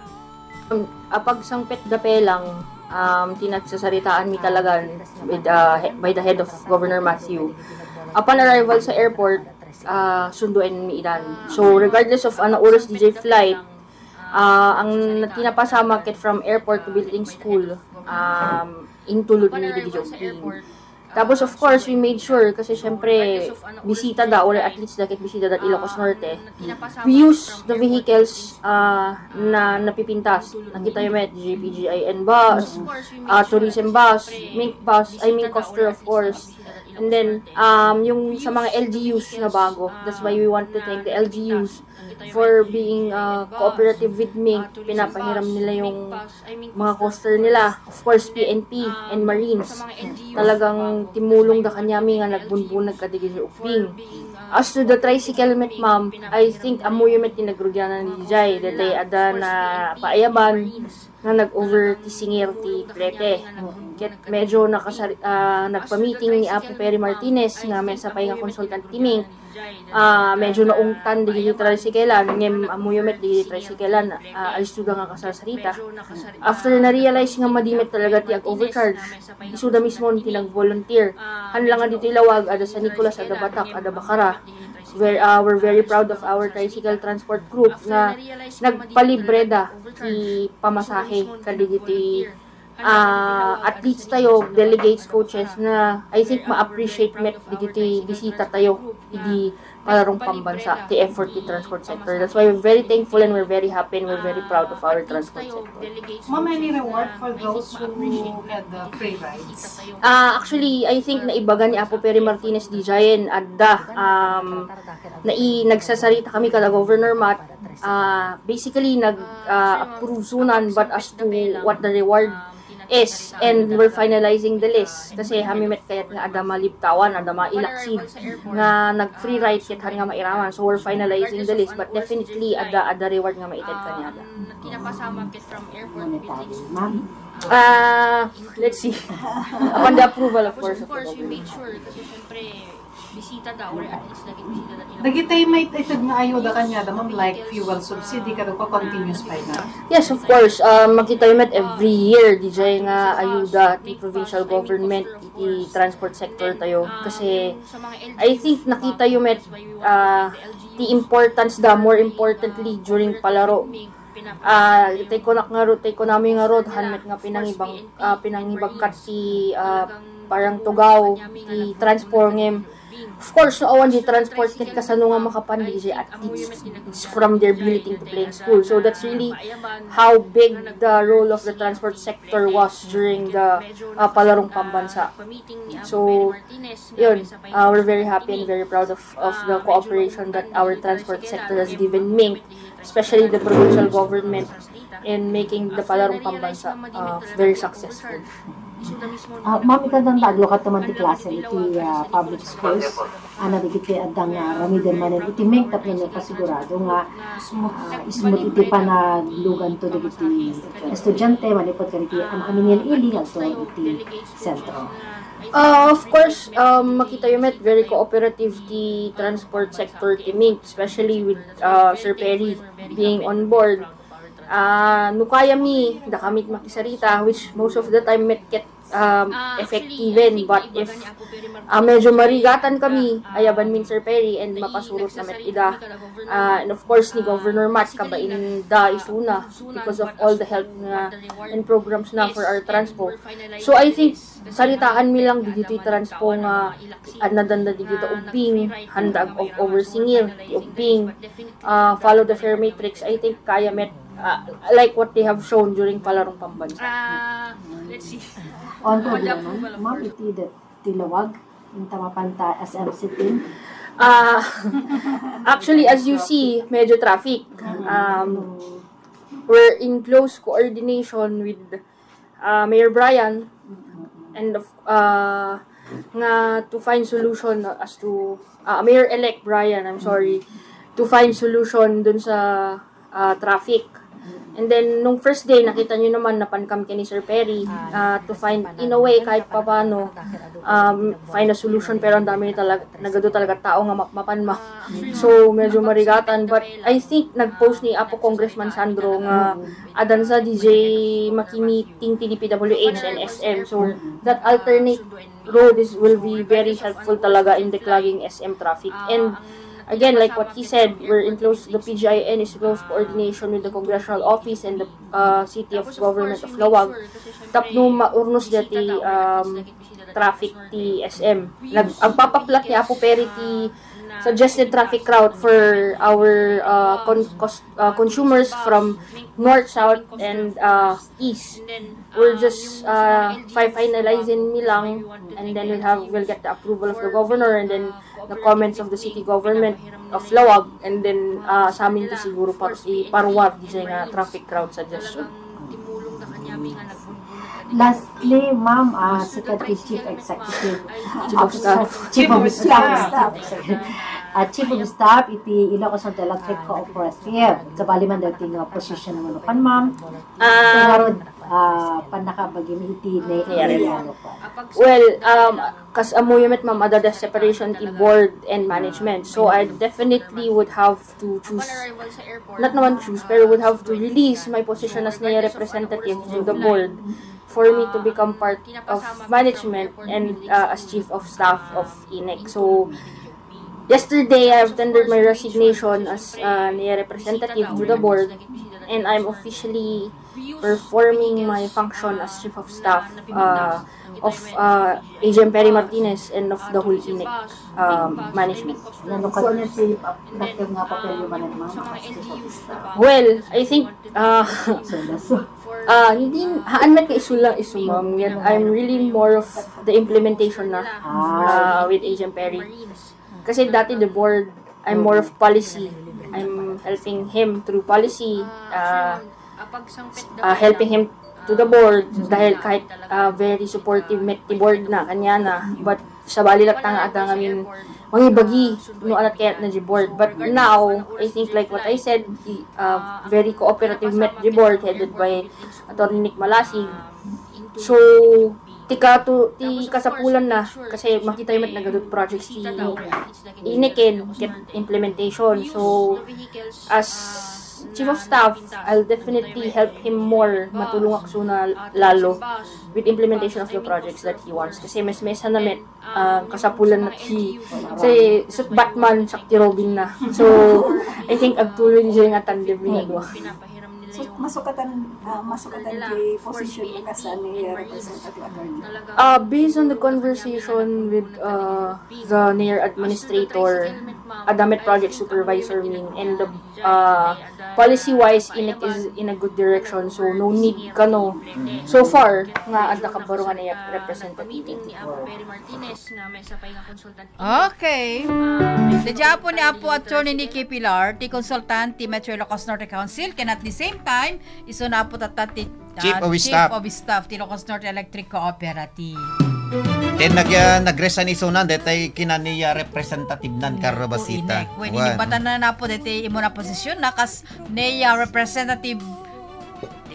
Um, apagsangpet da pay lang, um, ti nagsasaritaan mi talaga with, uh, he-, by the head of Governor Matthew. Upon arrival sa airport, uh, sundoen mi idan. So, regardless of ano oras D J flight, uh, ang tinapasamak ket from airport to building school, um, intulod mi dagiti ubbing. Tapos, of course, we made sure, kasi syempre, bisita da, or athletes da, ket bisita da Ilocos Norte. We use the vehicles, ah, na napipintas. Nakita niyo met, G P G I N bus, ah, tourism bus, Minx bus, I mean, coaster, of course. And then, um, yung sa mga L G Us na bago. That's why we want to thank the L G Us for being, uh, cooperative with Minx. Pinapahiram nila yung mga coaster nila. Of course, P N P and Marines. Talagang timulong da kaniami nga nagbunbunag kadagiti ubbing. As to the tricycle met, ma'am, I think ammoyo met ti nagrugianan idiay. Daytoy adda napaayaban nga nag-over ti singir ti plete. Ket medyo nakasar-, ah, nagpa-meeting ni Apo Perry Martinez nga maysa pay nga consultant ti Minx. Ah, medyo naungtan dagiti tricycle-an, ngem ammoyo met dagiti tricycle-an, ah, alisto da nga kasarsarita. After na-realize nga madi met talaga ti ag-overcharge, isuda mismo ti nag-volunteer. Haan la nga ditoy Laoag, adda San Nicolas, adda Batac, adda Bacara. We're, ah, we're very proud of our tricycle transport group nga nagpalibre da ti pamasahe kadagiti, ah, athletes tayo, delegates, coaches, na I think ma-appreciate met dagiti bisita tayo idi palarong pambansa ti effort ti transport sector. That's why we're very thankful and we're very happy and we're very proud of our transport sector. Ma'am, any reward for those who had the free rides? Ah, actually, I think naibaga ni Apo Perry Martinez diay, adda, um, nai-, nagsasarita kami kada Governor Matt. Ah, basically, nag, ah, approve sunan, but as to what the reward is, and we're finalizing the list. Kasi hami met kayat nga adda malibtawan, adda mailaksid nga nag-free ride ket haan nga mairaman. So, we're finalizing the list, but definitely, adda, adda reward nga maited kaniada. Monetary, ma'am? Ah, let's see. Upon the approval, of course, of the government. Bisita da, or at least naging bisita da nila. Dagiti maited nga ayuda kaniada, ma'am, like fuel subsidy, kada ko continuous pay na? Yes, of course. Um, makita yo met every year, diay nga ayuda ti provincial government iti transport sector tayo. Kasi, I think nakita yo met, ah, ti importance da, more importantly, during palaro. Ah, tay kunak ngarud, tay kunami ngarud, haan met nga pinangibang-, ah, pinangibagkat ti, ah, parang tugaw, ti transport ngem. Of course, no awan di transport, ket kasano nga makapan diay athletes from their billeting to playing school. So that's really how big the role of the transport sector was during the, ah, palarong pambansa. So, yun, ah, we're very happy and very proud of, of the cooperation that our transport sector has given Minx, especially the provincial government, in making the Palarong Pambansa, uh, very successful. Ah, ma'am, ita danta aglukat man ti klase iti, ah, public schools. Ana dagiti adda nga aramiden manen iti MINC tapno mapasigurado nga, ah, ismut iti panagluganto dagiti estudiante manipud kadagiti am-amin nga ili nga agtulong iti sentro. Uh, of course, um, makitayo met very cooperative ti transport sector ti MINC, especially with, uh, Sir Perry being on board. Ah, no kayami, dakami makisarita, which most of the time met ket, um, effective, but if, ah, medyo marigatan kami, ayaban min Sir Perry and mapasurot na met ida. Ah, and of course, ni Governor Matt, kabain da isuna because of all the help na and programs na for our transpo. So, I think, saritaan mi lang digiti transpo nga adna danda digita ubbing, handa ag-, ag-oversingil ti ubbing, ah, follow the fare matrix. I think kaya met, ah, like what they have shown during Palarong Pambansa. Ah, let's see. On ko All the naman, approval, of ma'am, course. Iti da-, ti lawag, inta mapanta S M C team. Ah, actually, as you see, medyo traffic. Um, we're in close coordination with, ah, Mayor Brian and of, ah, nga to find solution as to, ah, Mayor-elect Brian, I'm sorry, to find solution dun sa, ah, traffic. And then, nung first day, nakita nyo naman, napan kami ni Sir Perry, ah, to find, in a way, kahit papano, um, find a solution, pero ang dami talaga, nagadu talaga tao nga mapmapan ma. So, medyo marigatan. But I think nag-post ni Apo Congressman Sandro nga adansa D J makimiting ti D P W H and S M. So, that alternate road is, will be very helpful talaga in declogging S M traffic. And again, like what he said, we're in close, the P G I N is close coordination with the congressional office and the, uh, city of government of Laoag. Tapno maurnos dati, um, traffic ti S M. Nag-, agpapaplat ni Apo Perry ti suggested traffic route for our, uh, con-, cos-, uh, consumers from north, south, and, uh, east. We're just, uh, fi-, finalizing mi lang, and then we'll have, we'll get the approval of the governor, and then the comments of the city government of Laoag, and then, uh, sa amin ti siguro par-, iparuwar diay nga traffic route suggestion. Lastly, ma'am, ah, sika ti Chief Executive Chief of Officer, Staff. Chief of Chief of Staff. Staff. Ah, Chief of Staff iti Ilocos Norte Electric Cooperative. Sabali man daytoy nga position mo, no, pan, ma'am. Ah, Pero, ah, pannakabagim iti ne-, Nayari. Nayari. Well, um, kas amuyo met, ma'am, adda separation ti board and management. So, I definitely would have to choose, not naman choose, pero would have to release my position as NEA representative to the board for me to become part of management and, uh, as chief of staff of INEC. So, yesterday, I have tendered my resignation as, uh, NEA representative to the board, and I'm officially performing my function as chief of staff, uh, of, uh, A G M Perry Martinez and of the whole INEC, um, management. Ano ka, ano ti pa-, dati nga papel mo man, ma'am, as chief of staff? Well, I think, uh, So, that's ah, hindi, haan met nga isu lang isu, ma'am. Yet, I'm really more of the implementation na, Ah. uh, with A G M Perry. Kasi dati the board, I'm more of policy. I'm helping him through policy, uh, uh, helping him to the board dahil kahit, uh, very supportive met ti board na kaniana, but sabali latta nga adda ngamin mangibagi no ania ti kayatna ti board. But now, I think like what I said, the, uh, very cooperative met ti board headed by Attorney Nick Malasig. So, ti kato-, ti kasapulan na, kasi makita yo met nagadu ti projects ti INEC ket implementation. So, as chief of staff, I'll definitely help him more, matulongak isuna lalo with implementation of the projects that he wants. Kasi mesmesan na met, ah, kasapulan na ti, kasi sut Batman, sak ti Robin na. So, I think agtuloy diay nga tandem nga dua. So, masukatan, ah, masukatan ti position mo kas NEA representative, attorney? Uh, based on the conversation with, uh, the NEA administrator, adda met project supervisor min, and the, uh, policy-wise, INEC is in a good direction, so no need kano so far nga adda kabaro nga NEA representative. Okay. Ti Apo ni Apo Attorney Nicky Pilar, ti konsultan ti Metro Ilocos Norte Council, ken at the same time, isuna Apo tatta ti Chief of Staff. Chief of Staff ti Ilocos Norte Electric Cooperative. Ken nag-, ah, nag-resign isuna, daytoy kinaniya representative nan, Carlo Basita. Wen, inibbatan na po daytoy immuna posisyon na kas niya representative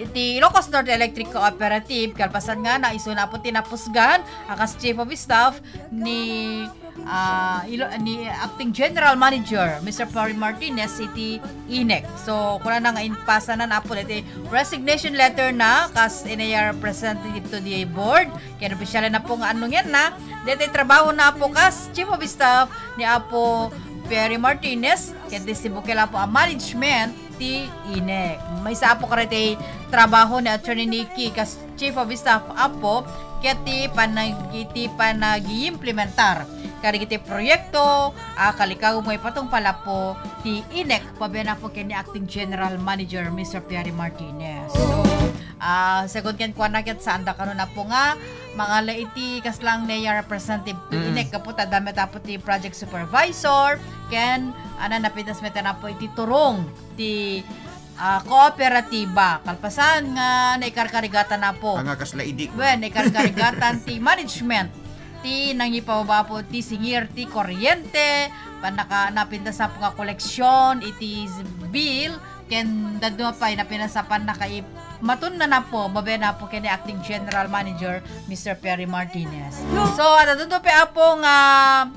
iti Ilocos Norte Electric Cooperative, kalpasan nga na isuna po ti napusgan a kas Chief of Staff ni, ah, Ilo-, ni Acting General Manager, Mister Perry Martinez, iti INEC. So, kuna na nga impasanan na po daytoy resignation letter na kas iniya representative to the board. Ken opisyal na po nga annongen na, daytoy trabaho na po kas Chief of Staff ni Apo Perry Martinez, ken ti sibukel a po a management ti INEC. Maysa a po kadaytoy trabaho ni Attorney Nikki kas Chief of Staff a po, ket ti panag-, iti panagiimplementar kadagiti proyekto a kalikaw maipatung pala po ti INEC, pabian a po ken ni Acting General Manager, Mister Perry Martinez. So, ah, segun ken kuana ket saan da kano na po nga mangala iti kasla niya representative to Mm. INEC, gapu ta adda met a po ti project supervisor, ken, ana, napintas met a po iti turong ti, ah, kooperatiba. Kalpasan nga naikarkarigatan na po. Anga kasla idi. Wen, naikarkarigatan ti management. Ti nangipababa po ti singir ti kuryente, pannaka-, napintas a po nga koleksyon iti bill, ken dadduma pay napintas a pannakaip-, matunna na po, mabian a po ken ni Acting General Manager, Mister Perry Martinez. So, adda daytoy a po nga,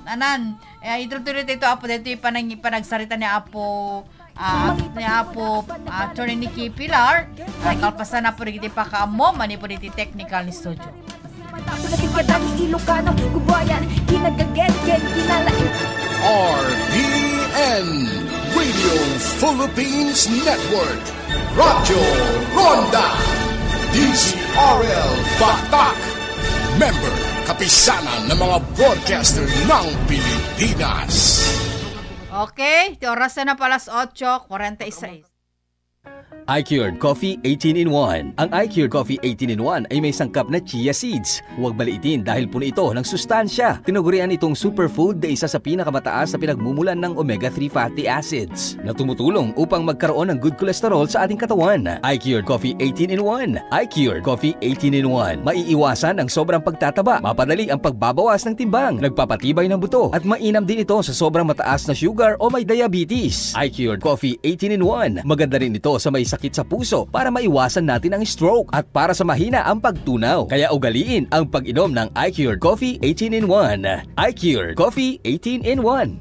anan, eh, idultuloy ito a po, daytoy panang-, panagsarita ni Apo, ah, ni Apo, ah, Attorney Nikki Pilar, ah, kalpasan na po dagiti pakaammo, manipud iti technical studio. Matapo na singkadani Ilocano, gubayan, kinagaget, ken kinalaing. R P N, Radio Philippines Network, Radyo Ronda, D Z R L Batak, member, Kapisanan ng mga Broadcaster ng Pilipinas. Okay, ti oras na po alas otso cuarenta y seis. iCured Coffee eighteen in one. Ang iCured Coffee eighteen in one ay may sangkap na chia seeds. Huwag baliitin dahil puno ito ng sustansya. Tinagurian itong superfood na isa sa pinakamataas na pinagmumulan ng omega three fatty acids na tumutulong upang magkaroon ng good cholesterol sa ating katawan. iCured Coffee eighteen in one. iCured Coffee eighteen in one. Maiiwasan ang sobrang pagtataba, mapadali ang pagbabawas ng timbang, nagpapatibay ng buto, at mainam din ito sa sobrang mataas na sugar o may diabetes. iCured Coffee eighteen in one. Maganda rin ito sa may sakit sa puso para maiwasan natin ang stroke at para sa mahina ang pagtunaw. Kaya ugaliin ang pag-inom ng iCured Coffee eighteen in one. iCured Coffee eighteen in one.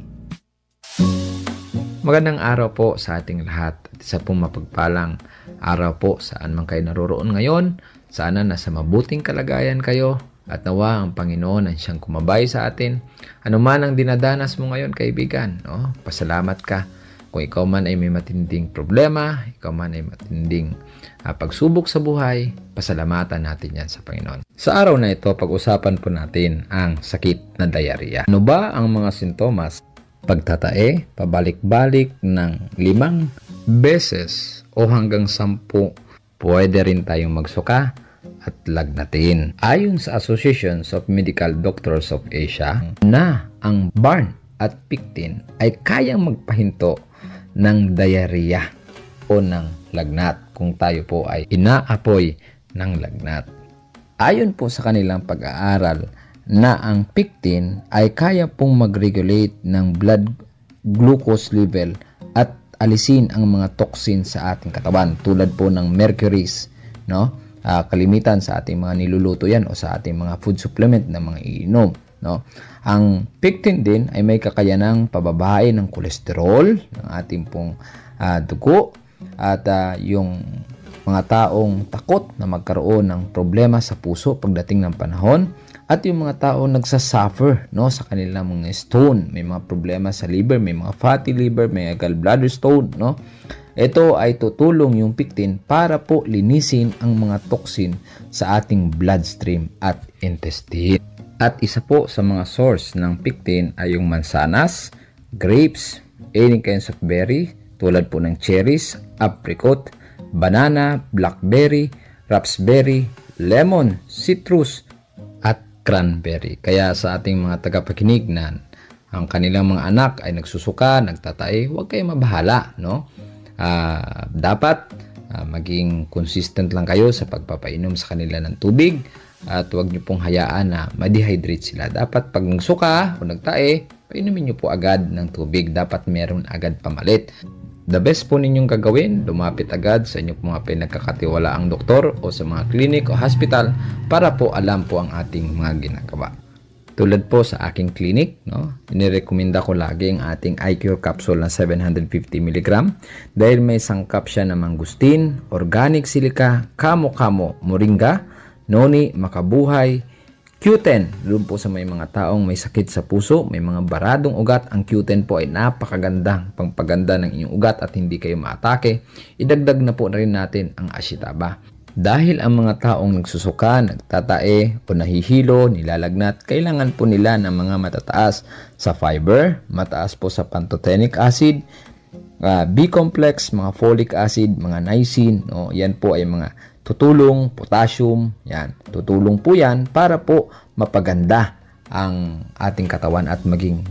Magandang araw po sa ating lahat. At isa pong mapagpalang araw po saan man kayo naroroon ngayon. Sana nasa mabuting kalagayan kayo. At nawa ang Panginoon ang siyang kumabay sa atin. Ano man ang dinadanas mo ngayon, kaibigan, no? Pasalamat ka. Kung ikaw man ay may matinding problema, ikaw man ay matinding, ah, pagsubok sa buhay, pasalamatan natin yan sa Panginoon. Sa araw na ito, pag-usapan po natin ang sakit na diarrhea. Ano ba ang mga sintomas? Pagtatae, pabalik-balik ng limang beses o hanggang sampu. Pwede rin tayong magsuka at lagnatin. Ayon sa Associations of Medical Doctors of Asia, na ang Barn at Pictin ay kayang magpahinto ng diarrhea o ng lagnat kung tayo po ay inaapoy ng lagnat. Ayon po sa kanilang pag-aaral na ang pectin ay kaya pong mag-regulate ng blood glucose level at alisin ang mga toxin sa ating katawan, tulad po ng mercuries, no? Ah, kalimitan sa ating mga niluluto yan o sa ating mga food supplement na mga iinom, no? Ang pectin din ay may kakayanang pababain ng kolesterol ng ating pong, ah, dugo, at, ah, yung mga taong takot na magkaroon ng problema sa puso pagdating ng panahon, at yung mga taong nagsasuffer, no, sa kanilang mga stone, may mga problema sa liver, may mga fatty liver, may gallbladder stone, no? Ito ay tutulong yung pectin para po linisin ang mga toxin sa ating bloodstream at intestine. At isa po sa mga source ng pectin ay yung mansanas, grapes, any kinds of berry, tulad po ng cherries, apricot, banana, blackberry, raspberry, lemon, citrus, at cranberry. Kaya sa ating mga tagapakinig na ang kanilang mga anak ay nagsusuka, nagtatae, huwag kayong mabahala, no? Ah, dapat, Ah, maging consistent lang kayo sa pagpapainom sa kanila ng tubig at huwag niyo pong hayaan na ma-dehydrate sila. Dapat pag nagsuka o nagtae, painumin niyo po agad ng tubig. Dapat meron agad pamalit. The best po ninyong gagawin, lumapit agad sa inyo po mga pinagkakatiwalaang doktor o sa mga clinic o hospital para po alam po ang ating mga ginagawa. Tulad po sa aking clinic, no, inirekomenda ko lagi ang ating I Cure capsule na seven hundred fifty milligram dahil may sangkap siya ng mangustin, organic silica, kamo-kamo, moringa, noni, makabuhay, Q ten, doon po sa may mga taong may sakit sa puso, may mga baradong ugat, ang Q ten po ay napakagandang pampaganda ng inyong ugat at hindi kayo maatake. Idagdag na po na rin natin ang ashitaba. Dahil ang mga taong nagsusuka, nagtatae, o nahihilo, nilalagnat, kailangan po nila ng mga matataas sa fiber, mataas po sa pantothenic acid, ah, B-complex, mga folic acid, mga niacin, no? Yan po ay mga tutulong, potassium, yan. Tutulong po yan para po mapaganda ang ating katawan at maging,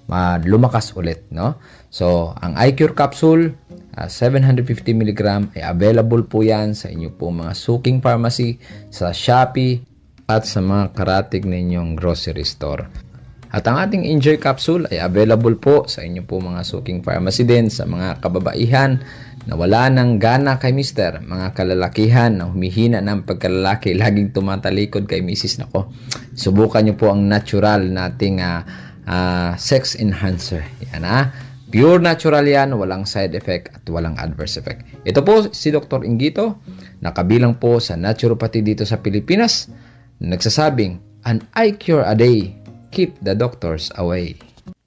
ah, lumakas ulit, no? So, ang I Cure capsule, ah, seven hundred fifty milligram ay available po yan sa inyo pong mga suking pharmacy, sa Shopee, at sa mga karatig ninyong grocery store. At ang ating Enjoy capsule ay available po sa inyo po mga suking pharmacy din sa mga kababaihan na wala nang gana kay mister, mga kalalakihan na humihina ng pagkalalaki, laging tumatalikod kay misis. Nako, subukan niyo po ang natural nating, ah, ah, sex enhancer. Yan, ah. Pure natural yan, walang side effect at walang adverse effect. Ito po si Doktor Ingito, nakabilang po sa naturopathy dito sa Pilipinas, nagsasabing, "An eye cure a day, keep the doctors away."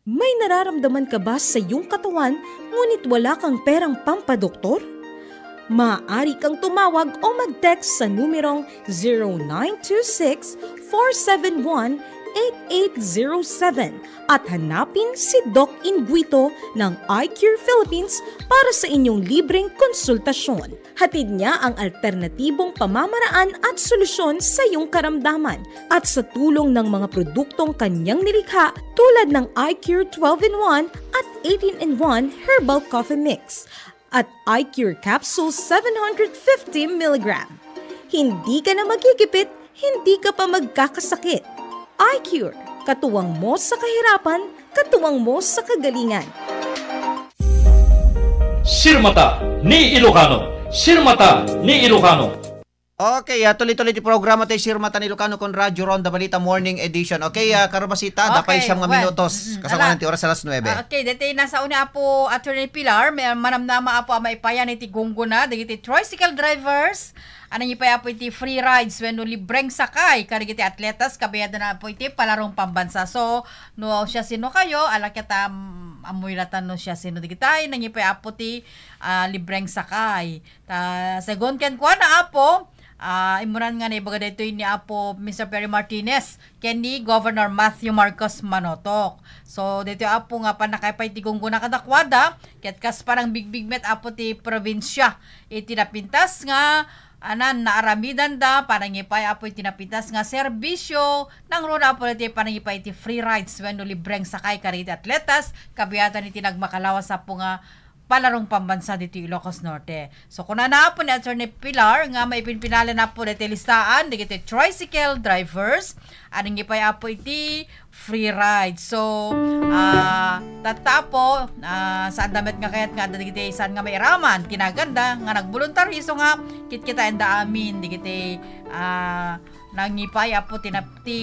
May nararamdaman ka ba sa iyong katawan ngunit wala kang perang pampadoktor? Maaari kang tumawag o mag-text sa numerong zero nine two six, four seven one, eight eight zero seven at hanapin si Doc Inguito ng Eye Cure Philippines para sa inyong libreng konsultasyon. Hatid niya ang alternatibong pamamaraan at solusyon sa iyong karamdaman. At sa tulong ng mga produktong kanyang nilikha tulad ng Eye Cure twelve in one at eighteen in one Herbal Coffee Mix at Eye Cure Capsule seven hundred fifty milligram. Hindi ka na magigipit, hindi ka pa magkakasakit. Eye Cure, katuwang mo sa kahirapan, katuwang mo sa kagalingan. Sirmata ni Ilocano. Sirmata ni Ilocano. Okay, ah, tuloy-tuloy ti programa tayo, Sirmata ni Ilocano, kon Radyo Ronda Balita Morning Edition. Okay, ah, Karabasita, da pay Okay, siyam nga well, minutos. mm, Kasama ala. Ti oras alas nuebe. Ah, okay, deti nasa uni Apo Attorney Pilar, may manamnama Apo a maipayan iti gunggona, dagiti tricycle drivers, a nangipay Apo iti free rides wenno libreng sakay, kadagiti atletas, kabayadda na Apo iti palarong pambansa. So, no, siasino kayo, ala ket, um, ammoy latan no siasino digitay, nangipay Apo ti, ah, libreng sakay. Ta, segun kenkuana, Apo, ah, immunan nga naibaga daytoy ni Apo Mister Perry Martinez ken ni Governor Matthew Marcos Manotok. So, daytoy, Apo, nga pannakaipay ti gunggona kadakuada, ket kas panangbigbig met, Apo, ti probinsya iti napintas nga, anan, naaramidanda, panangipay, Apo, iti napintas nga serbisyo, nangruna, Apo, iti panangipay iti free rides wenno libreng sakay kadagiti atletas, kabiatan iti nagmakalawas, Apo, nga palarong pambansa ditoy Ilocos Norte. So, kunana Apo ni Attorney Pilar nga maipinpinalana Apo daytoy listaan dagiti tricycle drivers a nangipay Apo iti free ride. So, ah, tatta Apo, ah, saan da met nga kayat nga adda dagiti saan nga mairaman, kinaganda nga nagboluntario isu nga kitkitaenda amin dagiti, ah, nangipay Apo ti nap-, ti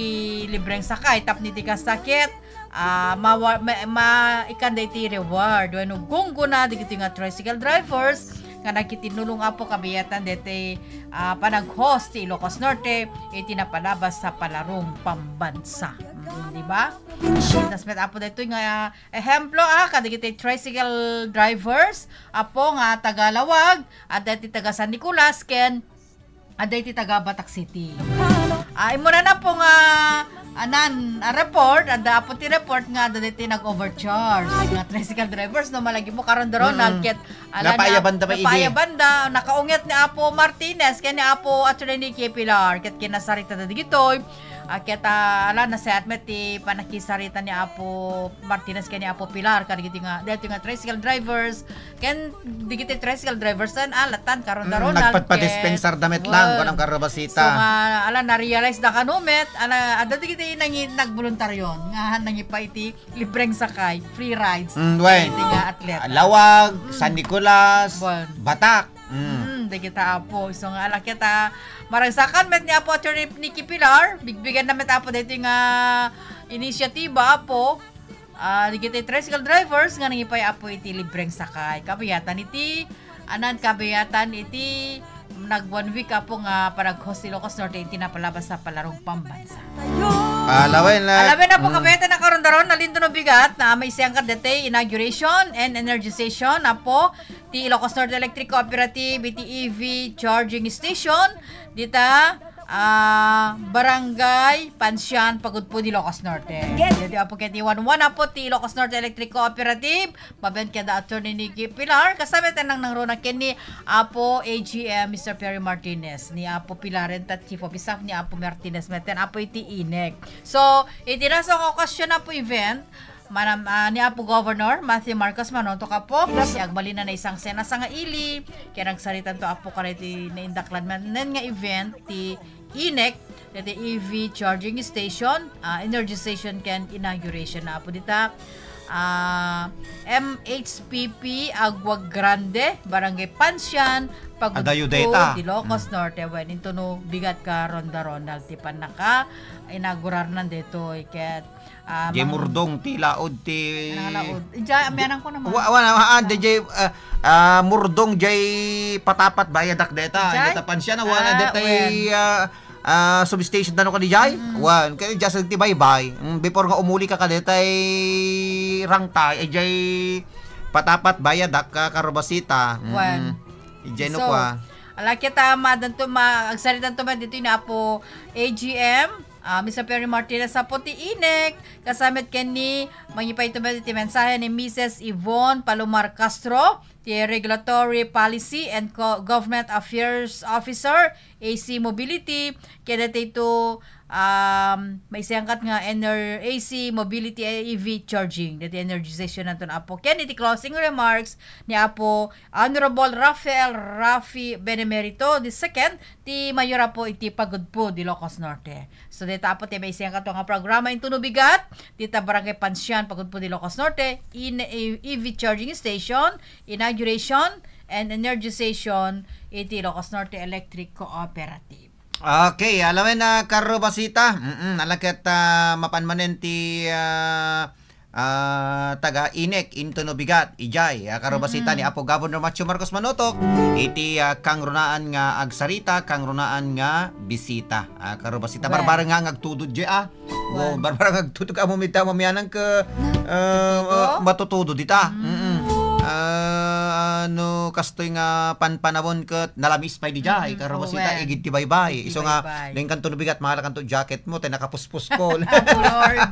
libreng sakay tapno iti kasta ket, ah, mawa-, ma-, maikanda iti reward wenno gunggona dagitoy nga tricycle drivers nga nagkitinulong Apo kabiatan deti, ah, panag-host ti Ilocos Norte iti napalabas sa palarong pambansa. Mm, di ba? Tapos met Apo daytoy nga ehemplo, ah, kadagiti tricycle drivers, Apo, nga taga Laoag, adda ti taga San Nicolas, ken adda iti taga Batac City. Ah, immuna na po nga, anan, a report, adda Apo ti report nga adda daytoy nag-overcharge nga tricycle drivers, no, malagip mo, Karon da Ronald, Mm-mm. ket, ala, Napaayabanda na, maidi. Napaayabanda, nakaunget ni Apo Martinez, ken ni Apo Attorney Nicky Pilar, ket kinasarita da digitoy, Ah, ket, ah, ala, nasayaat met ti pannakisarita ni Apo Martinez ken ni Apo Pilar, kadagiti nga, daytoy nga tricycle drivers, ken dagiti tricycle drivers, ah, latan, karon da, Mm, Ronald, nagpadpadispensar ket, da met lang, wen. Kuan, Karobasita. So, nga, ala, na-realize da kano met, ala, adda dagiti nangi-, nagboluntaryo, nga nangipa iti libreng sakay, free rides, Mm, wen. Dagiti nga atleta. Lawag, Mm. San Nicolas, Wen. Batak. Mm. Mm, dagita, Apo. So, nga, ala, ket, ah, maragsakan met ni Apo Attorney Nikki Pilar, bigbigen na met, Apo, daytoy nga inisyatiba, Apo. Ah, dagiti tricycle drivers nga nangipay, Apo, iti libreng sakay. Kabayatan iti, anan, kabayatan iti nag one week, Apo, nga panag-host ti Ilocos Norte iti napalabas a palarong pambansa. Alawen na. Alawen na, Apo, mm. Kabayatan na karon da, Ronald, intono bigat, na maisayangkan daytoy inauguration and energization, Apo, ti Ilocos Norte Electric Cooperative iti E V charging station dita, ah, Barangay Pansian, Pagudpud, Ilocos Norte. Daytoy, Apo, ket iwan-wan, Apo, ti Ilocos Norte Electric Cooperative, mabiit ken da Attorney Nikki Pilar, kasama ti nangnangruna ken ni Apo A G M, Mister Perry Martinez, ni Apo Pilar, and ta Chief of Staff ni Apo Martinez, met ken Apo iti INEC. So, iti nasao nga okasyon, Apo, event, Manam-, ah, ni Apo Governor Matthew Marcos Manotok, Apo, ti agbalin a naisangsen a sangaili, ken agsaritanto, Apo, kadagiti naindaklan manen nga event ti INEC, daytoy E V charging station, ah, energization ken inauguration na, Apo, dita, ah, M H P P Agua Grande, Barangay Pansian, Pagudpud, Adayo dayta. Ilocos Mm. Norte. Wen, intono bigat karon da, Ronald, ti pannaka-inaugurarnan daytoy ket Ah, Jay mang- Murdong ti laod ti Ano nga laod? Ija, amianan ko naman. Wa-, wa-, ah, ah, di jay, ah, ah, Murdong jay Patapat Viaduct deta. Jay? Deta Pansian, wala Ah, deta wen. Ah, ah, substation, ano ka di jay? Mm. Wan, kaya just ti baybay. Mm, before nga umuli ka ka deta Rangtay, ay jay Patapat Viaduct ka Karobasita. Mm. Wan. Ijay no So, kwa. Ala kita, madanto, ma-, agsaritanto man dito ni Apo A G M. Ah, Mister Perry Martinez, Apo ti INEC, kasama met ken ni, mangipay ito met iti mensahe ni Missus Yvonne Palomar Castro, ti Regulatory Policy and Co-, Government Affairs Officer, A C Mobility, ken daytoy, um, maisayangkat nga ener-, A C Mobility, E V charging, daytoy energization naton, Apo. Ken iti closing remarks ni Apo Honorable Rafael Rafi Benemerito the second, ti Mayor, Apo, iti Pagudpud, Ilocos Norte. So, dayta, Apo, ti maisayangkato nga programa intono bigat, dita Barangay Pansian, Pagudpud, Ilocos Norte, in E V charging station, inauguration, and energization iti Ilocos Norte Electric Cooperative. Okay, alawen na, Karobasita. Mm-mm, alaket, ah, mapan manen ti, ah, ah, taga INEC, intono bigat, ijay, ah, Karobasita ni Mm-mm. Apo Governor Macho Marcos Manotok, iti, ah, kangrunaan nga agsarita, kangrunaan nga bisita. Ah, Karobasita, Well. barbareng nga agtudod, jay, ah. Wow, Well. barbareng agtudod, amo mita, mamianan ka, ah, Tutudo? ah, matutudo dita. Mm. Mm-mm. Ah, no, kastoy nga panpanawon ket nalamis pay dijay, Mm-mm. Karobasita, Well. igid ti baybay. Igid ti Iso nga, baybay. Dengkan to no bigat, mahalakan to jacket mo, tay nakapuspos ko. Oh, Lord.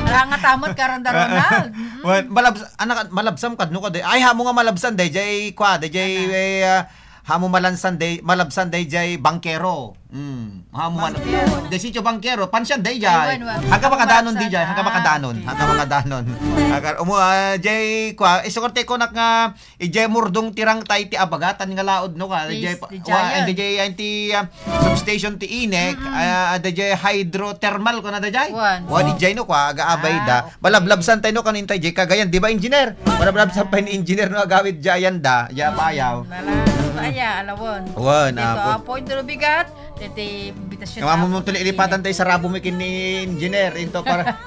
Wala nga tamot, karon da, Ronald. Mm-mm. Wan, malabs-, anak, malabsam kad no ka, de. Ay, hamo nga malabsan, de, jay, kwa, de, jay, Ana. eh, ah, hamo malansan, de, malabsan, de, jay, bangkero. Mm, hamo malabsan. Bangkero. De, sitio bangkero, pansian, de, jay. Ay, wan, wan. Hangka Hamo makadanon, malabsan. di, jay, hangka Ah, makadanon, okay. hangka makadanon. Hangka, umu, ah, jay, kwa, isukor te ko nak nga, Ijay Murdong ti Rangtay ti abagatan nga laod, no, ka? Yes, Ijay pa-, di wa-, Giant. Ijay, ay, ti, ah, substation ti INEC, Mm-mm. ah, ijay hydrothermal, kuna da jay? Wan. Wan, Oh. ijay, no, kwa, aga abay Ah, da. okay. Malablabsan tayo, no, kanin tayo, jay Cagayan, di ba, engineer? Malablabsan pa ni engineer, no, agawid jay, ayan da, jay apayaw. Nala, aya, alawon. Wan, Dito, apo. ah, point to bigat. Dito, imbitasyon Nga mo na mo tuloy ako. ilipatan tayo sa rabo mo kin ni engineer, into para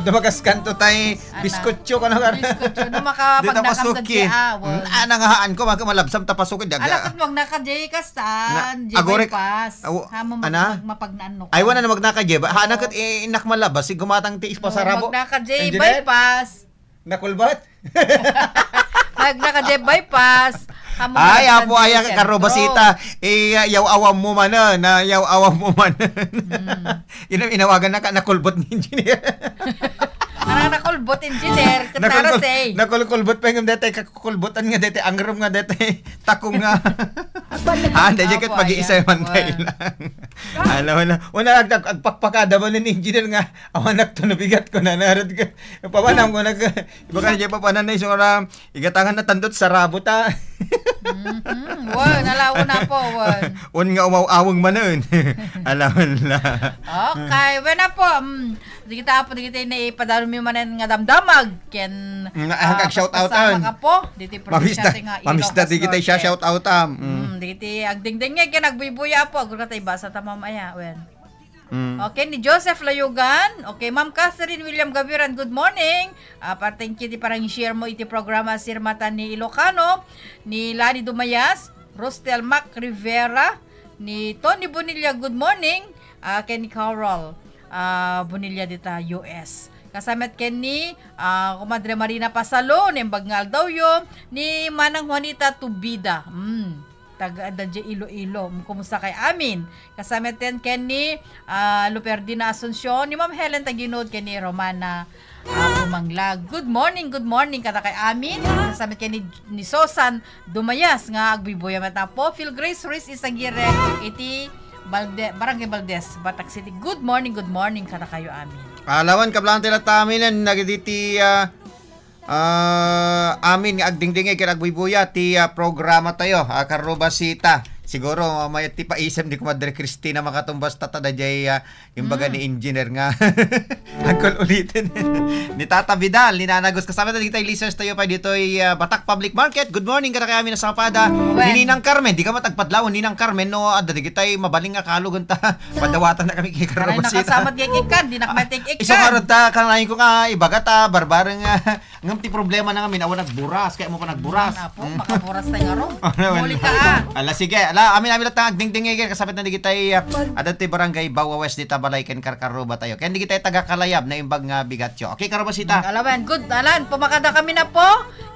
Dumagas kanto tay Ana. biskutso ka na. Biskutso, no, maka-, Di ta pag nakam pasukin. ta di, ah, wag. Mm, ah, nangahaan ko, maka-, malabsam ta pasukin, di aga. Ala, kat wag naka-J kastan, Nga, J agore-, bypass. aw-, Hamo mag-, ana? mag-, mapagnaanno ka. Ay, wala na magnaka-J ba? Hana Oo. kat i-, inak malabas, si gumatang ti Oo, ispasarabo. magnaka-J Engineer? bypass. Nakulbot? Mag-, naka-J bypass. Hamo Ay, malabsan apo, di aya, sentro. Karobasita. Eh, yaw-awam mo man, ah, na yaw-awam mo man. Mm. Ina-, inawagan na ka, nakulbot ni engineer. Parang nakulbot, engineer. Ket Nakulkul-, narasay. Nakulkulbot pa ngem daytoy kakukulbotan nga daytoy angrum nga daytoy takong nga. Ah, daytoy ket Apo, pag-iisay ayan. man tayo Wan. lang. Alam mo na, una, ag-, ag-, agpakpakada mo ni engineer nga, awanak to, nabigat ko na, narad ka. Papanam ko nag-, iba ka, di pa panan na isang oras, igatangan na tandot, sarabo ta. Mhm. Wan, alaw na po, wan. Un nga umaw-awang manen. Alam na. Okay, wen na po, mm, Dagita apo, dagiti naipadalmi manen nga damdamag ken, Mm, ah, ah, shout out, paspasamak, ah. apo, diti Mamista, probinsya ti nga Ilocos mamista, dagiti Norte. shout out, ah. Mm. Mm, dagiti agdengdengngeg ken agbuybuya apo, agurgata ibasa ta, ma'am, aya, wen. Mm. Okay, ni Joseph Layugan. Okay, Ma'am Catherine William Gaviran, good morning. Ah, pa-, thank you ti parang share mo iti programa Sirmatan ni Ilocano, ni Lani Dumayas, Rostel Mac Rivera, ni Tony Bonilla, good morning, ah, ken ni Carol, ah, Bonilla dita U S. Kasamet ken ni, ah, Comadre Marina Pasalo, naimbag nga aldawyo, ni Manang Juanita Tubida. Hmm, taga, adda diay Iloilo. Kumusta kay amin? Kasamet ken, ken ni, ah, Luperdina Asuncion, ni Ma'am Helen Taginud, ken ni Romana, ah, Bumanglag. Good morning, good morning, kada kay amin. Kasamet ken ni, ni Susan Dumayas nga agbuybuya met apo. Phil Grace Ruiz Isagire iti Balde-, Barangay Valdez, Batac City. Good morning, good morning, kada kayo amin. Alawan, kablaantayo latta amin, nagditi, ah, ah, amin nga agdingdingig ken agbuybuya ti, ah, programa tayo, ah, Karrubasita. Siguro, mayat ti paisem ni Kumadre Christina makatumbas ta, ta daydiay, ah, Imbaga Mm. ni engineer nga. Agkon ulitin. Ni Tata Vidal, ni Nana Gus. Kasama ta dagiti listeners tayo pa ditoy, ah, Batac Public Market. Good morning, kada kay amin a sapada. Wen. Ni Ninang Carmen, di ka matagpadlaw, Ninang Carmen, no, adda dagitay mabaling nga kalugan ta. Padawatan na kami kay Aray, Karabasita. nakasamat kay ikkan, di na kami tik ikkan. Isu nga rod ta, kanayon ko nga, ibaga ta, barbareng, ah, Ngem ti problema na ngamin, awan nagburas, kaya mo pa nagburas. Mm, apo, Mm. makaburas tayo nga ro. Ano naman? Muli ka, ah. Ala, sige. Ala, amin, amin latta agdingdingig, kasapit na digitay, ah, adda ti barangay Bawa West dita balay ken Karkaruba tayo. Ken digitay taga Kalayab, naimbag nga bigatyo. Okay, Karubasita? Mm, alawen. Good, alan, pumakada kami na po.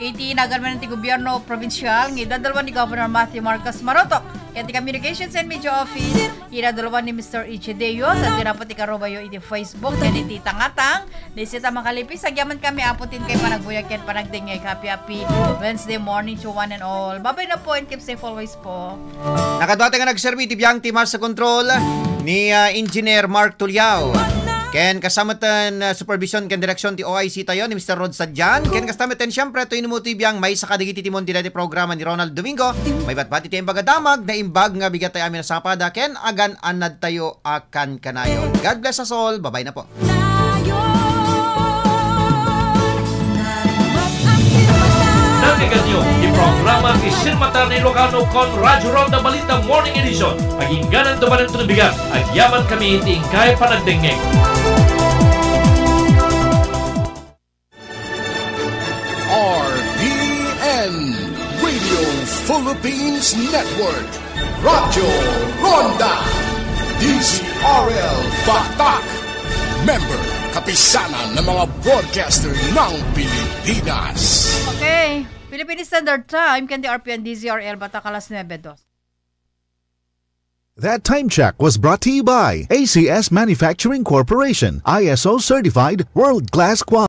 Iti nagan man ti gobyerno probinsyal, nga idadalwa ni Governor Matthew Marcos Maroto. Ken ti Communications and Media Office, idadalwa ni Mister Ichi Deos, at ginapo ti karubayo iti Facebook, ken iti tangatang, Nisita makalipi, agyaman kami, Apo, ti inkay panagbuya ken panagdengngeg. Happy, happy Wednesday morning to one and all. Babay na po and keep safe always po. Nakadua tayo nga nagserbi ti biang ti Master Control ni, ah, Engineer Mark Tuliao. Ken kasama ten, ah, supervision ken direksyon ti O I C tayo ni Mister Rod Sadian. Ken kasama ten, siyempre, to inimo ti biang may saka digiti timon ti dati programa ni Ronald Domingo. May batbati ti imbag a damag, naimbag nga bigat tayo amin a sapada, ken agan-anad tayo a kankanayon. God bless us all. Babay na po. Nariganyo ti programa ti Sirmatan ni Ilocano kon Radyo Ronda Balita Morning Edition. Pagingganan to manen to bigat, agyaman kami iti inkay panagdengngeg. R P N, Radio Philippines Network, Radyo Ronda, D Z R L Batac, member, Kapisanan ng mga Broadcaster ng Pilipinas. Okay, Philippine Standard Time, ken ti R P N D Z R L Batac, alas nuebe dos. That time check was brought to you by A C S Manufacturing Corporation, I S O certified, world-class quality.